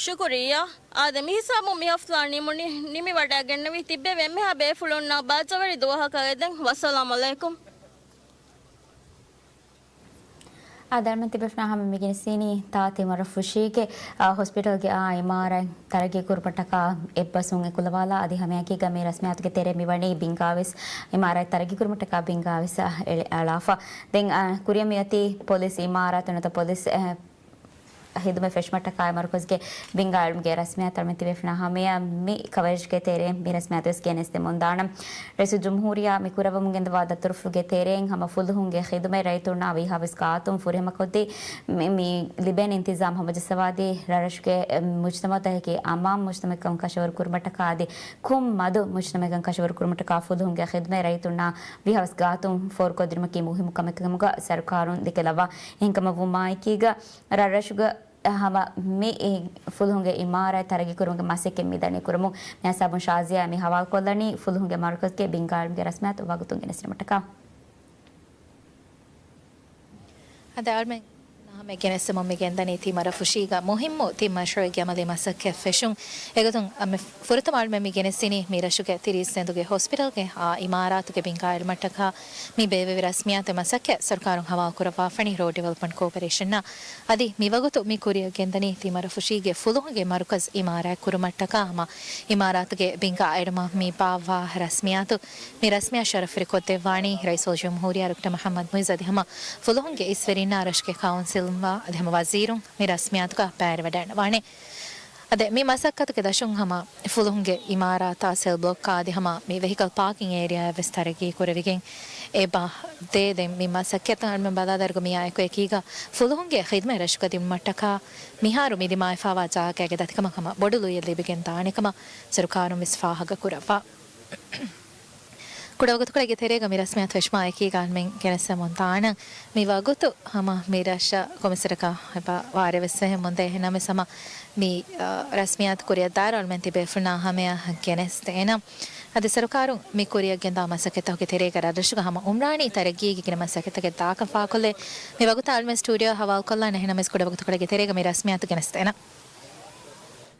ޝުކުރިއްޔާ. އާދެ، މިހިސާބުން މި ހަފްލާ ނިމުނި، ނިމިވަޑައިގެންނެވި. ތިއްބެވި އެންމެހާ ބޭފުޅުންނަށް ބާއްޖަވެރި ދުވަހަކަށް އެދެން. ވައްސަލާމް ޢަލައިކުމް. އާދެ، އަޅުމެން ތިބޭފުޅުންނާ ހަމަ މި ގެނެސްދިނީ ތާ ތިމަރުފުށީގެ، އާ، ހޮސްޕިޓަލްގެ އާ އިމާރާތް ތަރައްގީ ކުރުމަށްޓަކާ އެއްބަސްވުން އެކުލަވާލާ. އަދި ހަމައެކީގަ މި ރަސްމިއްޔާތުގެ ތެރޭ މިވަނީ ބިންގާވެސް އިމާރާތް ތަރައްގީ ކުރުމަށްޓަކާ ބިންގާވެސް އެޅި-، އަޅާފަ. ދެން، އާ، ކުރިއަށް މިއޮތީ ޕޮލިސް އިމާރާތު ނުވަތަ ޕޮލިސް، އެ، ހިދުމަތް ފެށުމަށްޓަކާ މަރުކަޒުގެ ބިންގާ އިލްމުގެ ރަސްމިއްޔާތު. އަޅުމެން ތިބޭފުޅުންނާ ހަމަޔަށް މި ކަވަރޭޖްގެ ތެރެއިން މި ރަސްމިއްޔާތުވެސް ގެނެސްދެމުންދާނަން. ރައީސުލްޖުމްހޫރިއްޔާ މި ކުރައްވަމުން ގެންދަވާ ދަތުރުފުޅުގެ ތެރެއިން ހަމަ ފުލުހުންގެ ޚިދުމަތް ރައްޔިތުންނާ ވީހާވެސް ގާތުން ފުރިހަމަކޮށްދީ، މި، މި ލިބޭނެ އިންތިޒާމް ހަމަޖައްސަވާދީ، ރަށްރަށުގެ މުޖްތަމަޢުތަކަކީ އަމާން މުޖްތަމަޢަކަށް ކަށަވަރު ކުރުމަށްޓަކާ އަދި ކޮންމެ މަދު މުޖްތަމަޢަކަށް ކަށަވަރު ކުރުމަށްޓަކާ ފުލުހުންގެ ޚިދުމަތް ރައްޔިތުންނާ ވީހާވެސް ގާތުން ފޯރުކޮށްދިނުމަކީ މުހިއްމު ކަމެއް ކަމުގަ ސަރުކާރުން ދެކެލައްވާ. އެހެންކަމަށްވުމާއެކީގަ ރަށްރަށުގަ ހަމަ މި ފުލުހުންގެ އިމާރާތް ތަރައްގީ ކުރުމުގެ މަސައްކަތް މިދަނީ ކުރަމުން. މިހިސާބުން ޝާޒިޔާ މި ހަވާލުކޮށްލަނީ ފުލުހުންގެ މަރުކަޒުގެ ބިންގާ އިލްމުގެ ރަސްމިއްޔާތު ވަގުތުން ގެނެސްދިނުމަށްޓަކާ. އަދި އަޅުމެން ހަމަ ގެނެސްދެމުން މި ގެންދަނީ ތި މަރަފުށީގަ މުހިއްމު ތި މަޝްރޫޢެއްގެ އަމަލީ މަސައްކަތް ފެށުން. އެގޮތުން އަމެ ފުރަތަމަ އަޅުމެން މި ގެނެސްދިނީ މި ރަށުގެ ތިރީސް އެނދުގެ ހޮސްޕިޓަލްގެ އާ އިމާރާތުގެ ބިންގާ އެޅުމަށްޓަކާ މި ބޭއްވެވި ރަސްމިއްޔާތު މަސައްކަތް ސަރުކާރުން ހަވާލު ކުރައްވާފަނީ ރޯޑް ޑިވެލޮޕްމަންޓް ކޯޕަރޭޝަންއާ. އަދި މިވަގުތު މި ކުރިއަށް ގެންދަނީ ތި މަރަފުށީގެ ފުލުހުންގެ މަރުކަޒް އިމާރާތް ކުރުމަށްޓަކާ ހަމަ އިމާރާތުގެ ބިންގާ އެޅުމަށް މި ބާއްވާ ރަސްމިއްޔާތު. މި ރަސްމިއްޔާ ޝަރަފުވެރިކޮށްދެއްވާނީ ރައީސުލްޖުމްހޫރިއްޔާ ޑޮކްޓަރ މުޙައްމަދު މުޢިއްޒު އަދި ހަމަ ފުލުހުންގެ އިސްވެރިންނާ ރަށުގެ ކައުންސިލުންވާ އަދި ހަމަ ވަޒީރުން މި ރަސްމިއްޔާތުގަ ބައިވެރިވަޑައިގަންނަވާނެ. އަދި މި މަސައްކަތުގެ ދަށުން ހަމަ ފުލުހުންގެ އިމާރާތާ ސެލް ބްލޮކާ އަދި ހަމަ މި ވެހިކަލް ޕާކިން އޭރިއާއެއް ވެސް ތަރައްގީ ކުރެވިގެން އެބަ ދޭ. ދެން މި މަސައްކަތަށް އަޅުމެން ބަލާލާއިރުގަ މިއާ އެކު އެކީގަ ފުލުހުންގެ ޚިދުމަތް ރަށުގަ ދިނުމަށްޓަކާ މިހާރު މި ދިމާވެފައިވާ ޖާގައިގެ ދަތިކަމަށް ހަމަ ބޮޑު ލުއިއެއް ލިބިގެން ދާނެ ކަމަށް ސަރުކާރުން ވެސް ފާހަގަ ކުރައްވާ. ކުޑަވަގުތުކޮޅެއްގެ ތެރޭގަ މި ރަސްމިއްޔާތު ފެށުމާ އެކީގަ އަޅުމެން ގެނެސްދެމުން ދާނަން. މި ވަގުތު ހަމަ މި ރަށަށް ކޮމިސަރަކަށް އެބަ ވާރޭ ވެސް ފެހެން މުންދޭ. އެހެންނަމަވެސް ހަމަ މި، އަ، ރަސްމިއްޔާތު ކުރިއަށްދާއިރު އަޅުމެން ތިބޭފުޅުންނާ ހަމަޔަށް ގެނެސްދޭނަން. އަދި ސަރުކާރުން މި ކުރިއަށް ގެންދާ މަސައްކަތްތަކުގެ ތެރޭގަ ރަށްރަށުގަ ހަމަ އުމްރާނީ ތަރައްގީގެ ގިނަ މަސައްކަތްތަކެއް ދާކަން ފާހަގަކޮށްލޭ. މި ވަގުތަށް އަޅުމެން ސްޓޫޑިއޯ ހަވާލުކޮށްލާން. އެހެންނަމަވެސް ކުޑަވަގުތުކޮޅެއްގެ ތެރޭގަ މި ރަސްމިއްޔާތު ގެނެސްދޭނަން.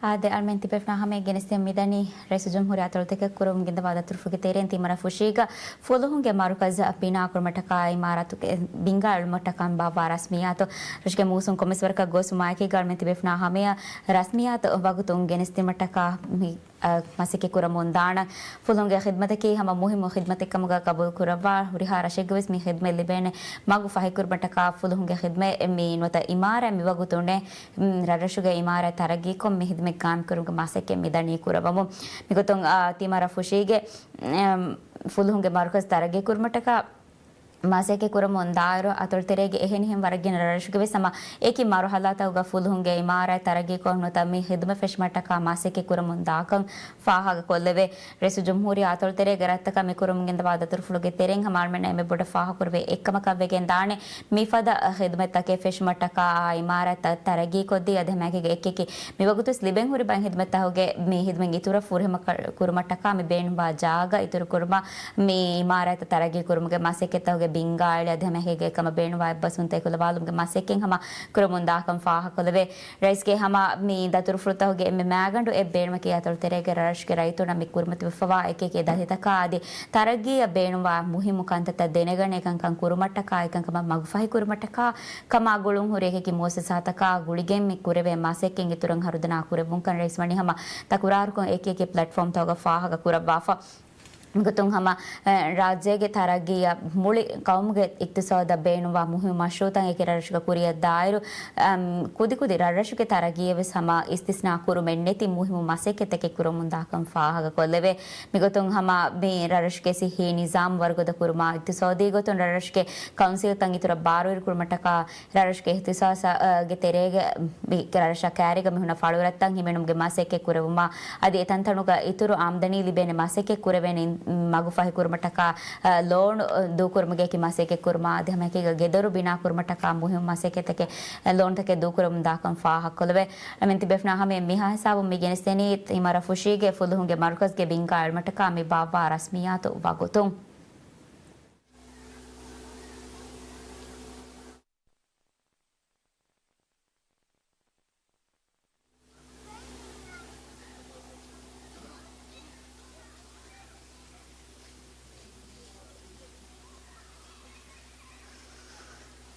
އާދެ، އަޅުމެން ތިބޭފުޅުންނާ ހަމަޔަށް ގެނެސްދޭން މިދަނީ ރައީސުލްޖުމްހޫރިއްޔާ އަތޮޅުތަކަށް ކުރަމުން ގެންދަވާ ދަތުރުފުޅުގެ ތެރެއިން ތިމަރަ ފުށީގަ ފުލުހުންގެ މަރުކަޒަށް ބިނާކުރުމަށްޓަކާ އިމާރާތުގެ ބިންގާ އެޅުމަށްޓަކާ ބާއްވާ ރަސްމިއްޔާތު. ރަށުގެ މޫސުން ކޮންމެސް ވަރަކަށް ގޯސްވުމާއެކީގަ އަޅުމެން ތިބޭފުޅުންނާ ހަމަޔަށް ރަސްމިއްޔާތު ވަގުތުން ގެނެސްދިނުމަށްޓަކާ މި އަ، މަސައްކަތް ކުރަމުން ދާނަން. ފުލުހުންގެ ޚިދްމަތަކީ ހަމަ މުހިއްމު ޚިދްމަތެއް ކަމުގަ ގަބޫލު ކުރައްވާ، ހުރިހާ ރަށެއްގަވެސް މި ޚިދްމަތް ލިބޭނެ މަގު ފަހިކުރުމަށްޓަކާ ފުލުހުންގެ ޚިދްމަތް މި ނުވަތަ އިމާރާތް މިވަގުތު އޮންނަ، މް، ރަށްރަށުގެ އިމާރާތް ތަރައްގީކޮށް މި ޚިދްމަތް ގާއިމްކުރުމުގެ މަސައްކަތް މިދަނީ ކުރައްވަމުން. މިގޮތުން، އާ، ތިމަރަ ފުށީގެ، އެމް، ފުލުހުންގެ މަރުކަޒު ތަރައްގީކުރުމަށްޓަކާ މަސައްކަތް ކުރަމުން ދާއިރު، އަތޮޅުތެރޭގެ އެހެނިހެން ވަރަށް ގިނަ ރަށްރަށުގެ ވެސް ހަމަ އެކި މަރުހަލާތަކުގަ ފުލުހުންގެ އިމާރާތް ތަރައްގީކޮށް ނުވަތަ މި ޚިދުމަތް ފެށުމަށްޓަކާ މަސައްކަތް ކުރަމުން ދާކަން ފާހަގަކޮށްލެވޭ. ރައީސުލްޖުމްހޫރިއްޔާ އަތޮޅުތެރޭގެ ރަށްތަކަށް މި ކުރަމުން ގެންދަވާ ދަތުރުފުޅުގެ ތެރެއިން ހަމަ އަޅުމެންނަށް އެންމެ ބޮޑަށް ފާހަގަކުރެވޭ އެއްކަމަކަށް ވެގެން ދާނެ، މިފަދަ ޚިދުމަތްތަކެއް ފެށުމަށްޓަކާ އާ އިމާރާތްތައް ތަރައްގީކޮށްދީ، އަދި ހަމައެކީގަ އެކިއެކި މިވަގުތުވެސް ލިބެން ހުރި ބައެއް ޚިދުމަތްތަކުގެ މި ޚިދުމަތް އިތުރަށް ފުރިހަމަ ކަ-، ކުރުމަށްޓަކާ މި ބޭނުންވާ ޖާގަ އިތުރުކުރުމަށް މި އިމާރާތް ތަރައްގީ ކުރުމުގެ މަސައްކަތްތަކުގެ ބިންގާ އެޅި އަދި ހަމައެކީގަ އެކަމަށް ބޭނުންވާ އެއްބަސްވުންތައް އެކުލަވާލުމުގެ މަސައްކަތް ހަމަ ކުރަމުން ދާކަން ފާހަގަކޮށްލެވޭ. ރައީސްގެ ހަމަ މި ދަތުރުފުޅުތަކުގެ އެންމެ މާގަނޑު އެއް ބޭނުމަކީ އަތޮޅުތެރޭގެ ރަށްރަށުގެ ރައްޔިތުންނަށް މި ކުރިމަތިވެފަވާ އެކިއެކި ދަތިތަކާ އަދި ތަރައްގީއަށް ބޭނުންވާ މުހިއްމު ކަންތައްތައް ދެނެގަނެ އެކަންކަން ކުރުމަށްޓަކާ އެކަންކަމަށް މަގުފަހިކުރުމަށްޓަކާ ކަމާ ގުޅުންހުރި އެކިއެކި މުއައްސަސާތަކާ ގުޅިގެން މި ކުރެވޭ މަސައްކަތް އިތުރަށް ހަރުދަނާ ކުރެއްވުންކަން ރައީސް ވަނީ ހަމަ ތަކުރާރުކޮށް އެކިއެކި ޕްލެޓްފޯމްތަކުގަ ފާހަގަ ކުރައްވާފަ. މިގޮތުން ހަމަ، އެ، ރާއްޖޭގެ ތަރައްގީއަށް މުޅި ޤައުމުގެ އިޤްތިޞާދަށް ބޭނުންވާ މުހިއްމު މަޝްރޫޢުތައް އެކި ރަށްރަށުގަ ކުރިއަށް ދާއިރު، އަމް، ކުދިކުދި ރަށްރަށުގެ ތަރައްގީއަށް ވެސް ހަމަ އިސްތިސްނާ ކުރުމެއް ނެތި މުހިއްމު މަސައްކަތްތަކެއް ކުރަމުން ދާކަން ފާހަގަކޮށްލެވޭ. މިގޮތުން ހަމަ މި ރަށްރަށުގެ ޞިއްޙީ ނިޒާމް ވަރުގަދަ ކުރުމާ، އިޤްތިޞާދީ ގޮތުން ރަށްރަށުގެ ކައުންސިލްތައް އިތުރަށް ބާރުވެރިކުރުމަށްޓަކާ، ރަށްރަށުގެ އިޚްތިޞާޞްގެ ތެރޭގަ މި ރަށްރަށާ ކައިރީގަ މި ހުންނަ ފަޅުރަށްތައް ހިމެނުމުގެ މަސައްކަތް ކުރެވުމާ، އަދި އެތަންތަނުގަ އިތުރު އާމްދަނީ ލިބޭނެ މަސައްކަތް ކުރެވޭނެ މަގު ފަހިކުރުމަށްޓަކާ، އަ، ލޯނު ދޫކުރުމުގެ އެކި މަސައްކަތް ކުރުމާ، އަދި ހަމައެކީގަ ގެދޮރު ބިނާ ކުރުމަށްޓަކާ މުހިއްމު މަސައްކަތްތަކެއް، އަ، ލޯނުތަކެއް ދޫކުރަމުން ދާކަން ފާހަގަކޮށްލެވޭ. އަމިން ތިބޭފުނާ ހަމަ މިހާ ހިސާބުން މި ގެނެސްދެނީ ތިމަރަ ފުށީގެ ފުލުހުންގެ މަރުކަޒުގެ ބިންގާ އެޅުމަށްޓަކާ މި ބާއްވާ ރަސްމިއްޔާތު ވަގުތުން.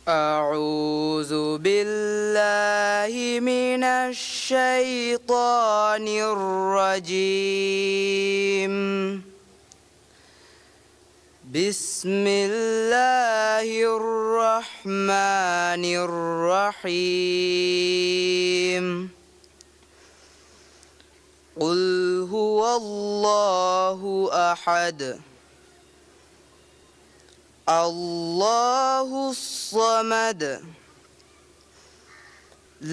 أعوذ بالله من الشيطان الرجيم. بسم الله الرحمن الرحيم. قل هو الله أحد. الله الصمد.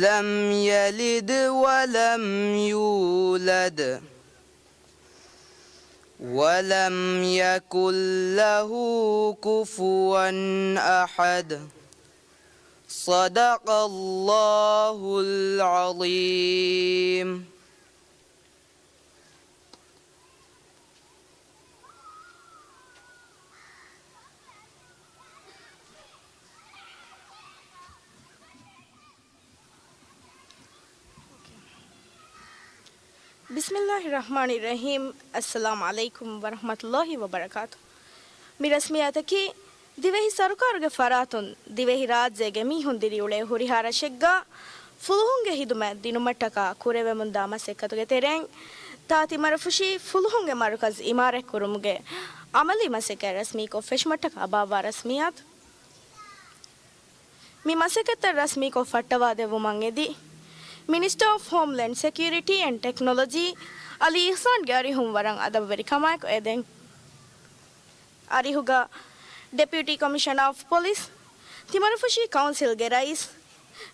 لم يلد ولم يولد. ولم يكن له كفوا أحد. صدق الله العظيم. بسم الله الرحمن الرحيم. السلام عليكم ورحمة الله وبركاته. މި ރަސްމިއްޔާތަކީ ދިވެހި ސަރުކާރުގެ ފަރާތުން ދިވެހި ރާއްޖޭގެ މީހުން ދިރިއުޅޭ ހުރިހާ ރަށެއްގަ ފުލުހުންގެ ޚިދުމަތް ދިނުމަށްޓަކާ ކުރެވެމުންދާ މަސައްކަތުގެ ތެރެއިން، ތާ ތިމަރަފުށީ ފުލުހުންގެ މަރުކަޒު އިމާރާތްކުރުމުގެ ޢަމަލީ މަސައްކަތް ރަސްމީކޮށް ފެށުމަށްޓަކާ ބާއްވާ ރަސްމިއްޔާތު. މި މަސައްކަތްތައް ރަސްމީކޮށް ފައްޓަވާދެއްވުމަށް އެދި، މިނިސްޓަރ އޮފް ހޯމްލޭންޑް ސެކިއުރިޓީ އެންޑް ޓެކްނޮލޮޖީ އަލީ އިޙްސާންގެ އަރިހުން ވަރަށް އަދަބުވެރި ކަމާއެކު އެދެން. އަރިހުގަ ޑެޕިއުޓީ ކޮމިޝަނަރ އޮފް ޕޮލިސް، ތިމަރަފުށީ ކައުންސިލްގެ ރައީސް،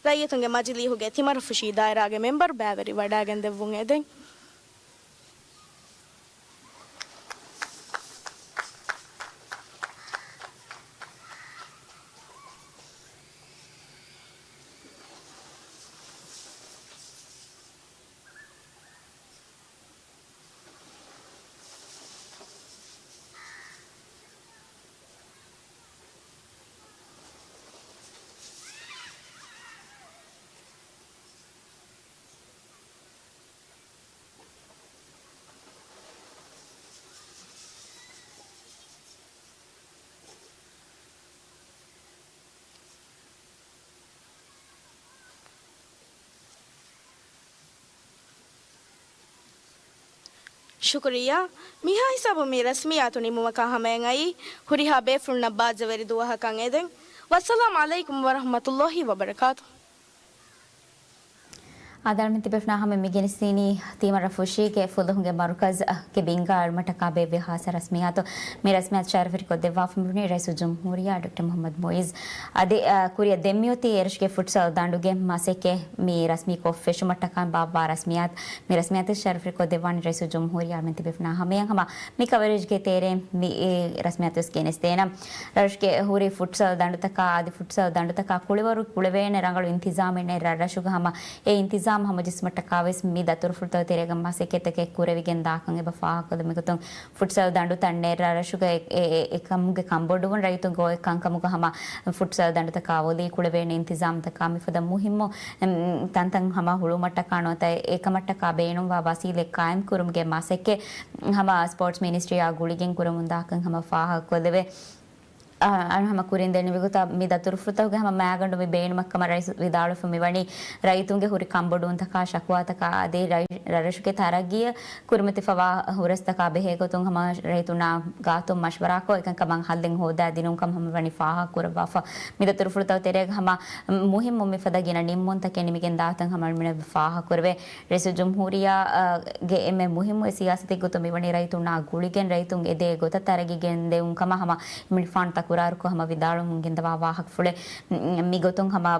ރައްޔިތުންގެ މަޖިލީހުގެ ތިމަރަފުށީ ދާއިރާގެ މެމްބަރު ބައިވެރި ވަޑައިގެން ދެއްވުން އެދެން. ޝުކުރިއްޔާ. މިހާ ހިސާބުން މި ރަސްމިއްޔާތު ނިމުމަކާ ހަމަޔަށް އައީ، ހުރިހާ ބޭފުޅުންނަށް ބާއްޖަވެރި ދުވަހަކަށް އެދެން. ވައްސަލާމް ޢަލައިކުމް ވަރަޙްމަތުﷲ ވަބަރަކާތު. އާދެ، އަޅުމެން ތިބޭފުޅުންނާ ހަމަ މި ގެނެސްދިނީ ތިމަރަފުށީގެ ފުލުހުގެ މަރުކަޒުގެ ބިންގާ އެޅުމަށްޓަކާ ބޭއްވި ހާއްސަ ރަސްމިއްޔާތު. މި ރަސްމިއްޔާތު ޝަރަފުވެރިކޮށްދެއްވާފަ މިވަނީ ރައީސުލްޖުމްހޫރިއްޔާ ޑޮކްޓަރ މުޙައްމަދު މުޢިއްޒު. އަދި، އަ، ކުރިއަށް ދެންމިއޮތީ އެރަށުގެ ފުޓްސަލް ދަނޑުގެ މަސައްކަތް މި ރަސްމީކޮށް ފެށުމަށްޓަކާ ބާއްވާ ރަސްމިއްޔާތު. މި ރަސްމިއްޔާތު ޝަރަފުވެރިކޮށްދެއްވާނީ ރައީސުލްޖުމްހޫރިއްޔާ. އަޅުމެން ތިބޭފުޅުންނާ ހަމަޔަށް ހަމަ މި ކަވަރޭޖްގެ ތެރެއިން މި ރަސްމިއްޔާތުވެސް ގެނެސްދޭނަން. ރަށުގެ ހުރި ފުޓްސަލް ދަނޑުތަކާ އަދި ފުޓްސަލް ދަނޑުތަކާ ކުޅިވަރު ކުޅެވޭނެ ރަނގަޅު އިންތިޒާމެއް ނެތް ރަށްރަށުގަ ހަމަ އެ އިންތިޒާމް ހަމަޖެއްސުމަށްޓަކާވެސް މި ދަތުރުފުޅުތައް ތެރޭގަ މަސައްކަތްތަކެއް ކުރެވިގެން ދާކަން އެބަ ފާހަގަކޮށްލުމުގެ ގޮތުން ފުޓްސަލް ދަނޑުތައް ނެތް ރަށްރަށުގަ އެ، އެ، އެ، އެކަމުގެ ކަންބޮޑުވުން ރައްޔިތުން ގޮވާ ކަންކަމުގަ ހަމަ ފުޓްސަލް ދަނޑުތަކާ ވޮލީ ކުޅެވޭނެ އިންތިޒާމްތަކާ މިފަދަ މުހިއްމު، އެމް، ތަންތަން ހަމަ ހުޅުވުމަށްޓަކާ ނުވަތަ އެކަމަށްޓަކާ ބޭނުންވާ ވަސީލަތް ޤާއިމްކުރުމުގެ މަސައްކަތް ހަމަ ސްޕޯޓްސް މިނިސްޓްރީއާ ގުޅިގެން ކުރަމުންދާކަން ހަމަ ފާހަގަކޮށްލެވޭ. އަ، އަ، ހަމަ ކުރިން ދެންނެވި ގޮތަށް މި ދަތުރުފުޅުތަކުގެ ހަމަ މައިގަނޑު މި ބޭނުމަށްކަމަށް ރައީސް ވިދާޅުވެފަ މިވަނީ، ރައްޔިތުންގެ ހުރި ކަންބޮޑުވުންތަކާ ޝަކުވާތަކާ އަދި ރައި-، ރަށްރަށުގެ ތަރައްގީއަށް ކުރިމަތިފަވާ ހުރަސްތަކާ ބެހޭގޮތުން ހަމަ ރައްޔިތުންނާ ގާތުން މަޝްވަރާކޮށް، އެކަންކަމަށް ހައްލެއް ހޯދާ ދިނުންކަން ހަމަ ވަނީ ފާހަގަކުރައްވާފަ. މި ދަތުރުފުޅުތައް ތެރޭގަ ހަމަ މުހިއްމު މިފަދަ ގިނަ ނިންމުންތަކެއް ނިމިގެން ދާތަން ހަމަ އަޅުމެން ފާހަގަކުރެވޭ. ރައީސުލްޖުމްހޫރިއްޔާގެ އެންމެ މުހިއްމު ސިޔާސަތެއްގެ ގޮތުން މިވަނީ ރައްޔިތުންނާ ގުޅިގެން ރައްޔިތުން އެދޭ ގޮތަށް ތަރައްގީ ގެންދެވުން ކަމަށް ހަމަ އެމަނިކުފާނު ތަކުރާރުކޮށް ހަމަ ވިދާޅުވަމުން ގެންދަވާ ވާހަކަފުޅެއް. މި ގޮތުން ހަމަ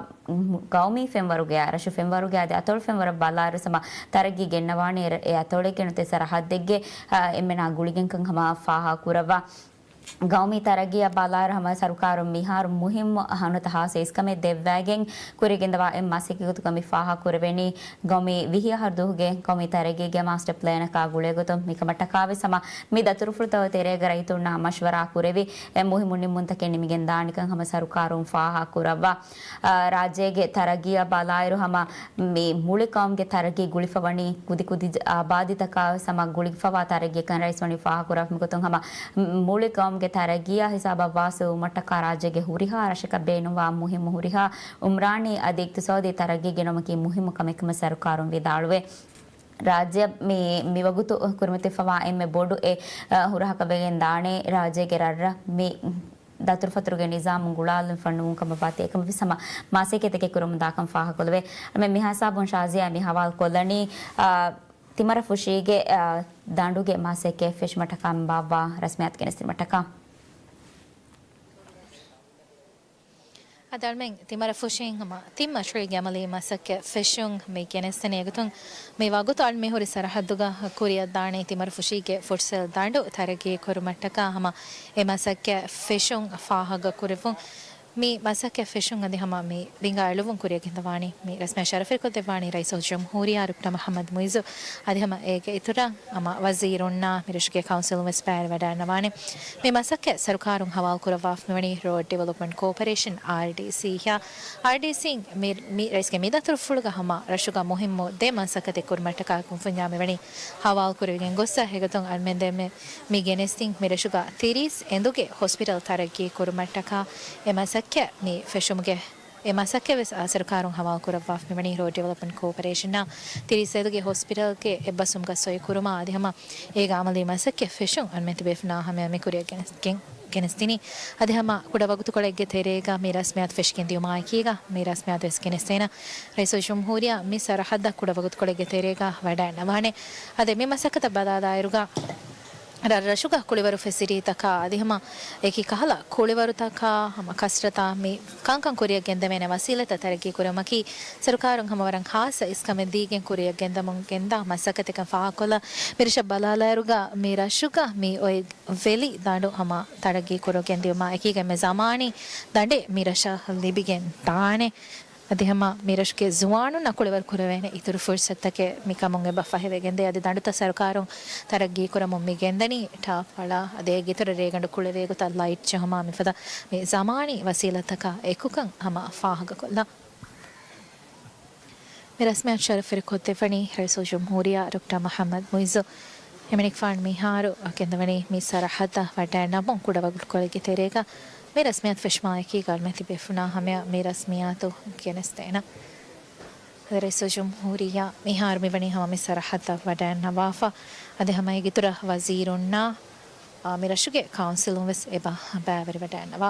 ގައުމީ ފެންވަރުގެ، ރަށު ފެންވަރުގެ އަދި އަތޮޅު ފެންވަރަށް ބަލާއިރު ހަމަ ތަރައްގީ ގެންނަވާނެ އެ އަތޮޅެއްގެ ނުވަތަ ސަރަހައްދެއްގެ، އާ، އެންމެނާ ގުޅިގެންކަން ހަމަ ފާހަގަކުރައްވާ. ގައުމީ ތަރައްގީއަށް ބަލާއިރު ހަމަ ސަރުކާރުން މިހާރު މުހިއްމު ނުވަތަ ހާއްސަ އިސްކަމެއް ދެއްވައިގެން ކުރިގެންދަވާ އެއް މަސައްކަތްގެ ގޮތުގަ މި ފާހަގަކުރެވެނީ ގައުމީ ވިހި އަހަރު ދުވަހުގެ ގައުމީ ތަރައްގީގެ މާސްޓަ ޕްލޭނަކާ ގުޅޭގޮތުން މިކަމަށްޓަކާވެސް ހަމަ މި ދަތުރުފުޅުތައް ތެރޭގަ ރައްޔިތުންނާ މަޝްވަރާ ކުރެވި އެ މުހިއްމު ނިންމުންތަކެއް ނިމިގެން ދާނެކަން ހަމަ ސަރުކާރުން ފާހަގަކުރައްވާ. އާ، ރާއްޖޭގެ ތަރައްގީއަށް ބަލާއިރު ހަމަ މި މުޅި ގައުމުގެ ތަރައްގީ ގުޅިފަވަނީ ކުދި ކުދި އާބާދީތަކާ ހަމަ ގުޅިފަވާ ތަރައްގީއަކަށް ރައީސް ވަނީ ފާހަގަކުރާ މިގޮތުން ހަމަ މުޅި ގައުމުގެ ތަރައްގީއާ ހިސާބަށް ވާސިލުވުމަށްޓަކާ ރާއްޖޭގެ ހުރިހާ ރަށަކަށް ބޭނުންވާ މުހިއްމު ހުރިހާ އުމްރާނީ އަދި އިޤްތިޞާދީ ތަރައްގީ ގެނައުމަކީ މުހިއްމު ކަމެއްކަމަށް ސަރުކާރުން ވިދާޅުވޭ. ރާއްޖެއަށް މި، މިވަގުތު ކުރިމަތިފަވާ އެންމެ ބޮޑު އެއް، އަ، ހުރަހަކަށް ވެގެން ދާނެ ރާއްޖޭގެ ރަށްރަށް މި ދަތުރުފަތުރުގެ ނިޒާމު ގުޅާލުން ފަންނުވުން ކަމަށްވާތީ އެކަމަށްވެސް ހަމަ މަސައްކަތްތަކެއް ކުރަމުންދާކަން ފާހަގަކޮށްލެވޭ. އަޅުމެން މިހާ ހިސާބުން ޝާޒިޔާ މި ހަވާލު ކޮށްލަނީ، އާ، ތިމަރަފުށީގެ، އާ، ދަނޑުގެ މަސައްކަތް ފެށުމަށްޓަކާ ބާއްވާ ރަސްމިއްޔާތު ގެނެސްދިނުމަށްޓަކާ. އަދި އަޅުމެން ތިމަރަފުށީން ހަމަ ތިން މަޝްރޫޢީގެ އަމަލީ މަސައްކަތް ފެށުން މި ގެނެސްދެނީ އެގޮތުން މި ވަގުތު އަޅު މި ހުރި ސަރަހައްދުގަ ކުރިއަށްދާނީ ތިމަރަފުށީގެ ފުޓްސަލް ދަނޑު ތަރައްގީ ކުރުމަށްޓަކާ ހަމަ އެ މަސައްކަތް ފެށުން ފާހަގަކުރެއްވުން. މި މަސައްކަތް ފެށުން އަދި ހަމަ މި ބިންގާ އެޅުވުން ކުރިއަށް ގެންދަވާނީ މި ރަސްމިއްޔާ ޝަރަފުވެރިކޮށްދެއްވާނީ ރައީސުލްޖުމްހޫރިއްޔާ ޑޮކްޓަރ މުޙައްމަދު މުޢިއްޒު އަދި ހަމަ އޭގެ އިތުރަށް ހަމަ ވަޒީރުންނާ މި ރަށުގެ ކައުންސިލުން ވެސް ބައިވެވަޑައިގަންނަވާނެ. މި މަސައްކަތް ސަރުކާރުން ހަވާލުކުރައްވާފަ މިވަނީ ރޯޑް ޑިވެލޮޕްމަންޓް ކޯޕަރޭޝަން، އާރްޑީސީ، އާރްޑީސީން މި، މި ރައީސްގެ މި ދަތުރުފުޅުގަ ހަމަ ރަށުގަ މުހިއްމު ދެ މަސައްކަތެއް ކުރުމަށްޓަކާ ކުންފުންޏާ މިވަނީ ހަވާލުކުރެވިގެން ގޮއްސަ. އެގޮތުން އަޅުމެން ދެންމެ މި ގެނެސްދިން މި ރަށުގަ ތިރީސް އެނދުގެ ހޮސްޕިޓަލް ތަރައްގީ ކުރުމަށްޓަކާ އެ މަސައްކަތް މި ފެށުމުގެ އެ މަސައްކަތް ވެސް އާ ސަރުކާރުން ހަވާލުކުރައްވާފަ މިވަނީ ރޯޑް ޑިވެލޮޕްމަންޓް ކޯޕަރޭޝަންއާ ތިރީސް އެނދުގެ ހޮސްޕިޓަލްގެ އެއްބަސްވުމުގަ ސޮއިކުރުމާ އަދި ހަމަ އޭގެ އަމަލީ މަސައްކަތް ފެށުން އަޅުމެން ތިބޭފުޅުންނާ ހަމަޔަށް މި ކުރިއަށް ގެނެސް-، ގެން-، ގެނެސްދިނީ. އަދި ހަމަ ކުޑަ ވަގުތުކޮޅެއްގެ ތެރޭގަ މި ރަސްމިއްޔާތު ފެށިގެން ދިޔުމާ އެކީގަ މި ރަސްމިއްޔާތު ވެސް ގެނެސްދޭނަން. ރައީސުލްޖުމްހޫރިއްޔާ މި ސަރަހައްދަށް ކުޑަ ވަގުތުކޮޅެއްގެ ތެރޭގަ ވަޑައިގަންނަވާނެ. އަދި މި މަސައްކަތަށް ބަލާލާއިރުގަ ރަށްރަށުގަ ކުޅިވަރު ފެސިލިޓީތަކާ އަދި ހަމަ އެކި ކަހަލަ ކުޅިވަރުތަކާ ހަމަ ކަސްރަތާ މި ކަންކަން ކުރިއަށް ގެންދެވޭނެ ވަސީލަތްތައް ތަރައްގީ ކުރުމަކީ ސަރުކާރުން ހަމަ ވަރަށް ހާއްސަ އިސްކަމެއް ދީގެން ކުރިއަށް ގެންދަމުން ގެންދާ މަސައްކަތެއްކަން ފާހަގަކޮށްލާ، މިރަށަށް ބަލާލާއިރުގަ މި ރަށުގަ މި އޮތް ވެލި ދަނޑު ހަމަ ތަރައްގީ ކުރުގެން ދިޔުމާ އެކީގަ އެންމެ ޒަމާނީ ދަނޑެއް މި ރަށަށް ލިބިގެން ދާނެ. އަދި ހަމަ މި ރަށުގެ ޒުވާނުންނަށް ކުޅިވަރު ކުރެވޭނެ އިތުރު ފުރުސަތުތަކެއް މިކަމުން އެބަ ފަހިވެގެންދޭ. އަދި ދަނޑުތައް ސަރުކާރުން ތަރައްގީ ކުރަމުން މި ގެންދަނީ ޓާޕް އަޅާ، އަދި އޭގެ އިތުރަށް ރޭގަނޑު ކުޅެވޭ ގޮތަށް ލައިޓް ޖެހުމާ މިފަދަ މި ޒަމާނީ ވަސީލަތްތަކާ އެކުކަން ހަމަ ފާހަގަކޮށްލާ. މި ރަސްމިއްޔާތު ޝަރަފުވެރިކޮށްދެއްވަނީ ރައީސުލްޖުމްހޫރިއްޔާ ޑޮކްޓަރ މުޙައްމަދު މުޢިއްޒު. އެމަނިކުފާނު މިހާރު ގެންދަވަނީ މި ސަރަހައްދަށް ވަޑައިނަމުން ކުޑަވަގުތުކޮޅެއްގެ ތެރޭގަ މި ރަސްމިއްޔާތު ފެށުމާ އެކީގަ އަޅުމެން ތިބޭފުޅުންނާ ހަމަޔަށް މި ރަސްމިއްޔާތު ގެނެސްދޭނަން. ރައީސުލްޖުމްހޫރިއްޔާ މިހާރު މިވަނީ ހަމަ މި ސަރަހައްދަށް ވަޑައިންނަވާފަ. އަދި ހަމަ އޭގެ އިތުރަށް ވަޒީރުންނާ، އާ، މި ރަށުގެ ކައުންސިލުން ވެސް އެބަ ބައިވެރިވަޑައިންނަވާ.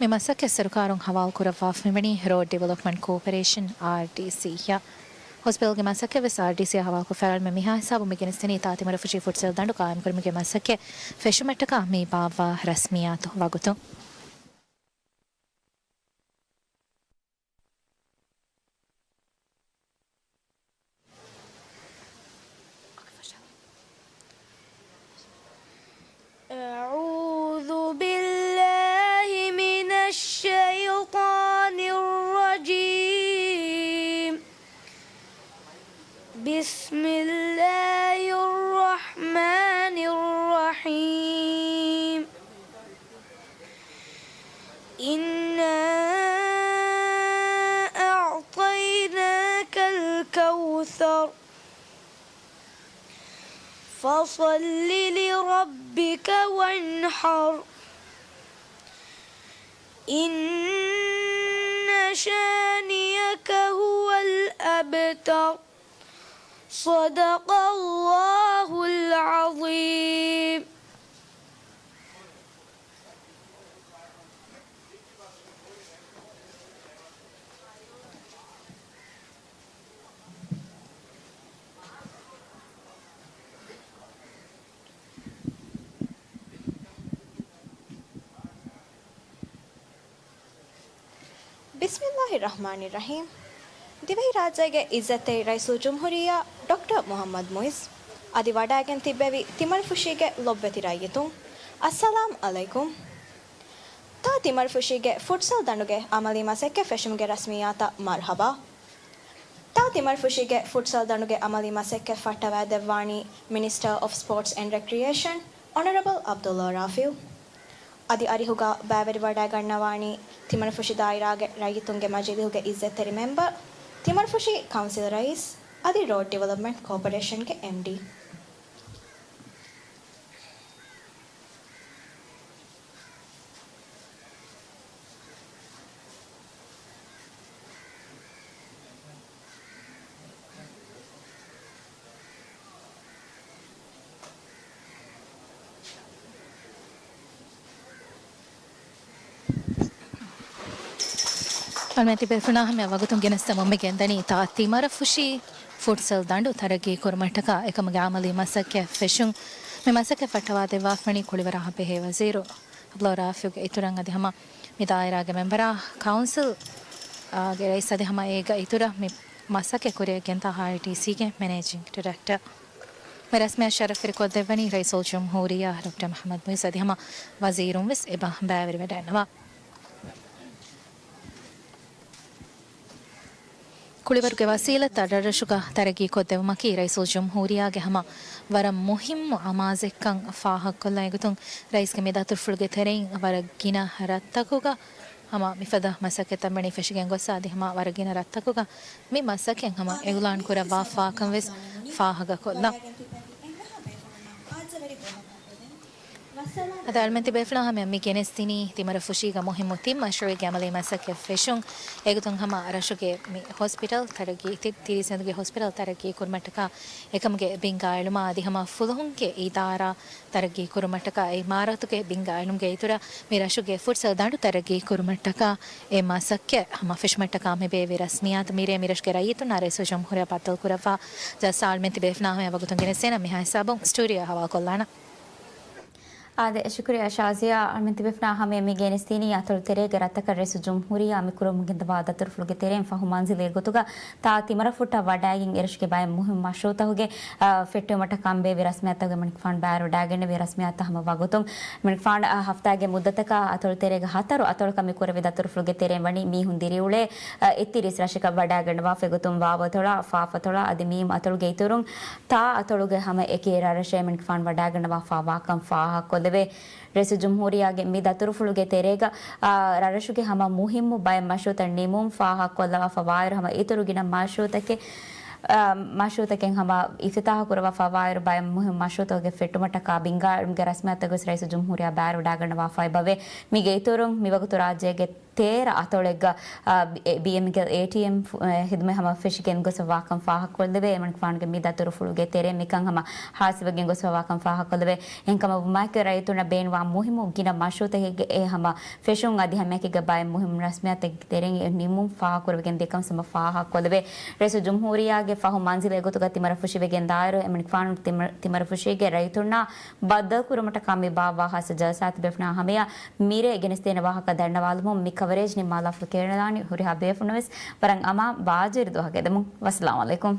މި މަސައްކަތް ސަރުކާރުން ހަވާލުކުރައްވާފަ މިވަނީ ރޯޑް ޑިވެލޮޕްމަންޓް ކޯޕަރޭޝަން، އާރްޑީސީ، އަށް. ހޮސްޕިޓަލްގެ މަސައްކަތް ވެސް އާރްޑީސީއާ ހަވާލުކޮށްފައިވާ މިހާ ހިސާބުން މި ގެނެސްދިނީ ތާ ތިމަރަފުށީ ފުޓްސަލް ދަނޑު ގާއިމްކުރުމުގެ މަސައްކަތް ފެށުމަށްޓަކާ މި ބާއްވާ ރަސްމިއްޔާތު ވަގުތު. أعوذ بالله من الشيطان الرجيم. بسم الله الرحمن الرحيم. إنا أعطيناك الكوثر. فصل لربك وانحر. إن شانئك هو الأبتر. صدق الله العظيم. ބިސްމިއްލާހި ރަޙްމާނި ރަޙީމް. ދިވެހިރާއްޖޭގެ އިއްޒަތްތެރި ރައީސުލްޖުމްހޫރިއްޔާ ޑޮކްޓަރ މުޙައްމަދު މުޢިއްޒު އަދި ވަޑައިގެން ތިއްބެވި ތިމަރަފުށީގެ ލޮބުވެތި ރައްޔިތުން، އައްސަލާމް ޢަލައިކުމް. ތާ ތިމަރަފުށީގެ ފުޓްސަލް ދަނޑުގެ ޢަމަލީ މަސައްކަތް ފެށުމުގެ ރަސްމިއްޔާތަށް މަރުޙަބާ. ތާ ތިމަރަފުށީގެ ފުޓްސަލް ދަނޑުގެ ޢަމަލީ މަސައްކަތް ފައްޓަވައިދެއްވާނީ މިނިސްޓަރ އޮފް ސްޕޯޓްސް އެންޑް ރެކްރިއޭޝަން، އޮނަރަބަލް ޢަބްދުﷲ ރާފިޢު. އަދި އަރިހުގަ ބައިވެރިވަޑައިގަންނަވާނީ ތިމަރަފުށި ދާއިރާގެ ރައްޔިތުންގެ މަޖިލީހުގެ އިއްޒަތްތެރި މެމްބަރު، ތިމަރަފުށި ކައުންސިލް ރައީސް، އަދި ރޯޑް ޑިވެލޮޕްމަންޓް ކޯޕަރޭޝަންގެ އެމްޑީ. އަޅުމެން ތިބޭފުޅުންނާ ހަމަޔަށް ވަގުތުން ގެނެސްދެމުން މި ގެންދަނީ ތާ ތިމަރަފުށީ ފުޓްސަލް ދަނޑު ތަރައްގީ ކުރުމަށްޓަކާ އެކަމުގެ ޢަމަލީ މަސައްކަތް ފެށުން. މި މަސައްކަތް ފައްޓަވާދެއްވާފަވަނީ ކުޅިވަރާ ބެހޭ ވަޒީރު ޢަބްދުﷲ ރާފިޢުގެ އިތުރަށް އަދި ހަމަ މި ދާއިރާގެ މެމްބަރާ، ކައުންސިލް، އާ، ގެ ރައީސް އަދި ހަމަ އޭގެ އިތުރަށް މި މަސައްކަތް ކުރިއަށް ގެންދާ އާރްޑީސީގެ މެނޭޖިންގ ޑިރެކްޓަރ. މި ރަސްމިއްޔާ ޝަރަފްވެރިކޮށްދެއްވަނީ ރައީސުލްޖުމްހޫރިއްޔާ ޑޮކްޓަރ މުޙައްމަދު މުޢިއްޒު އަދި ހަމަ ވަޒީރުން ވެސް އެބަ ބައިވެރިވެޑައިންނަވާ. ކުޅިވަރުގެ ވަސީލަތްތައް ރަށްރަށުގަ ތަރައްގީކޮށްދެވުމަކީ ރައީސުލްޖުމްހޫރިއްޔާގެ ހަމަ ވަރަށް މުހިއްމު އަމާޒެއްކަން ފާހަގަކޮށްލަން އެގޮތުން ރައީސްގެ މި ދަތުރުފުޅުގެ ތެރެއިން ވަރަށް ގިނަ ރަށްތަކުގަ ހަމަ މިފަދަ މަސައްކަތްތައް ވަނީ ފެށިގެން ގޮއްސަ އަދި ހަމަ ވަރަށް ގިނަ ރަށްތަކުގަ މި މަސައްކަތް ހަމަ އިޢުލާން ކުރައްވާފާކަން ވެސް ފާހަގަކޮށްލަން. އަދި އަޅުމެން ތިބޭފުޅާ ހަމަޔަށް މި ގެނެސްދިނީ ތިމަރަފުށީގަ މުހިއްމު ތިން މަޝްރޫޢެއްގެ ޢަމަލީ މަސައްކަތް ފެށުން. އެގޮތުން ހަމަ ރަށުގެ މި ހޮސްޕިޓަލް ތަރައްގީ، ތި-، ތިރީސް އެނދުގެ ހޮސްޕިޓަލް ތަރައްގީ ކުރުމަށްޓަކާ އެކަމުގެ ބިންގާ އެޅުމާ އަދި ހަމަ ފުލުހުންގެ އިދާރާ ތަރައްގީ ކުރުމަށްޓަކާ އެ އިމާރާތުގެ ބިންގާ އެޅުމުގެ އިތުރަށް މި ރަށުގެ ފުޓްސަލް ދަނޑު ތަރައްގީ ކުރުމަށްޓަކާ އެ މަސައްކަތް ހަމަ ފެށުމަށްޓަކާ މި ބޭއްވި ރަސްމިއްޔާތު މިރޭ މި ރަށުގެ ރައްޔިތުންނާ ރައީސުލްޖުމްހޫރިއްޔާ ބައްދަލުކުރައްވާ ޖަލްސާ އަޅުމެން ތިބޭފުޅާ ހަމަޔަށް ވަގުތުން ގެނެސްދޭނަން މިހާ ހިސާބުން ސްޓޫޑިއޯއަށް ހަވާލުކޮށްލާނަން. އާދެ، ޝުކުރިއްޔާ ޝާޒިޔާ. އަޅުމެން ތިބޭފުޅާ ހަމަޔަށް މި ގެނެސްދިނީ އަތޮޅު ތެރޭގެ ރަށްތަކަށް ރައީސުލްޖުމްހޫރިއްޔާ މި ކުރަމުން ގެންދަވާ ދަތުރުފުޅުގެ ތެރެއިން ފަހު މަންޒިލެއް ގޮތުގަ ތާ ތިމަރަފުށަށް ވަޑައިގެން އެރަށުގެ ބައެއް މުހިއްމު މަޝްރޫޢުތަކުގެ، އާ، ފެއްޓެވުމަށްޓަކާ ބޭއްވި ރަސްމިއްޔާތުގެ މަނިކުފާނު ބައިވެރިވަޑައިގެންނެވި ރަސްމިއްޔާތައް ހަމަ ވަގުތުން. މަނިކުފާނު، އާ، ހަފްތާގެ މުއްދަތަކަށް އަތޮޅު ތެރޭގެ ހަތަރު އަތޮޅަކަށް މި ކުރެވި ދަތުރުފުޅުގެ ތެރެއިން ވަނީ މީހުން ދިރިއުޅޭ، އާ، އެއްތިރީސް ރަށަކަށް ވަޑައިގަންނަވާފަ އެގޮތުން ވާވު އަތޮޅާ، ފާފަ އަތޮޅާ އަދި މީމް އަތޮޅުގެ އިތުރުން ތާ އަތޮޅުގެ ހަމަ އެކި ރަށްރަށެއް މަނިކުފާނު ވަޑައިގަންނަވާފާވާކަން ފާހަގަކޮށްލެވޭ. ރައީސުލްޖުމްހޫރިއްޔާގެ މި ދަތުރުފުޅުގެ ތެރޭގަ، އާ، ރަށްރަށުގެ ހަމަ މުހިއްމު ބައެއް މަޝްރޫޢުތައް ނިމުން ފާހަގަކޮށްލަވާފަ ވާއިރު ހަމަ އިތުރު ގިނަ މަޝްރޫޢުތަކެއް، އާ، މަޝްރޫޢުތަކެއް ހަމަ އިފްތިތާޙު ކުރައްވާފަ ވާއިރު ބައެއް މުހިއްމު މަޝްރޫޢުތަކުގެ ފެއްޓުމަށްޓަކާ ބިންގާ އެޅުމުގެ ރަސްމިއްޔާތައް ވެސް ރައީސުލްޖުމްހޫރިއްޔާ ބައިވެރިވަޑައިގަންނަވާފައި އެބަވޭ. މީގެ އިތުރުން މިވަގުތު ރާއްޖޭގެ ތޭރަ އަތޮޅެއްގަ، އާ، ބި-، އެ، ބީއެމްގެ އޭޓީއެމް ފު-، އެ، ހިދުމަތް ހަމަ ފެށިގެން ގޮސްފަވާކަން ފާހަގަކޮށްލެވޭ. އެމަނިކުފާނުގެ މި ދަތުރުފުޅުގެ ތެރޭ މިކަން ހަމަ ހާސިލްވެގެން ގޮސްފަވާކަން ފާހަގަކޮށްލެވޭ. އެހެންކަމަށް ވުމާއެކު ރައްޔިތުންނަށް ބޭނުންވާ މުހިއްމު ގިނަ މަޝްރޫއުތަކެއްގެ އެ ހަމަ ފެށުން އަދި ހަމައެކީގަ ބައެއް މުހިއްމު ރަސްމިއްޔާތެއްގެ ތެރެއިން އެ ނިމުން ފާހަގަކުރެވިގެން ދިޔަކަން ހަމަ ފާހަގަކޮށްލެވޭ. ރައީސުލް ޖުމްހޫރިއްޔާގެ ފަހު މަންޒިލް އެގޮތުގަ ތިމަރަފުށިވެގެން ދާއިރު އެމަނިކުފާނު ތިމަ-، ތިމަރަފުށީގެ ރައްޔިތުންނާ ބައްދަލުކުރުމަށްޓަކާ މި ބާއްވާ ހާއްސަ ޖަލްސާތައް ބޭފުޅުންނާ ހަމަޔަށް މިރޭ ގެނެސްދޭނެ ވާހަކަ ދަންނަވާލުމުން މި ކަވަރޭޖް ނިންމާލާފަ ކެނޑިލާނީ. ހުރިހާ ބޭފުޅުންނަށް ވެސް ވަރަށް އަމާން ބާއްޖަވެރި ދުވަހަކަށް އެދެމުން. ވައްސަލާމް އަލައިކުމް.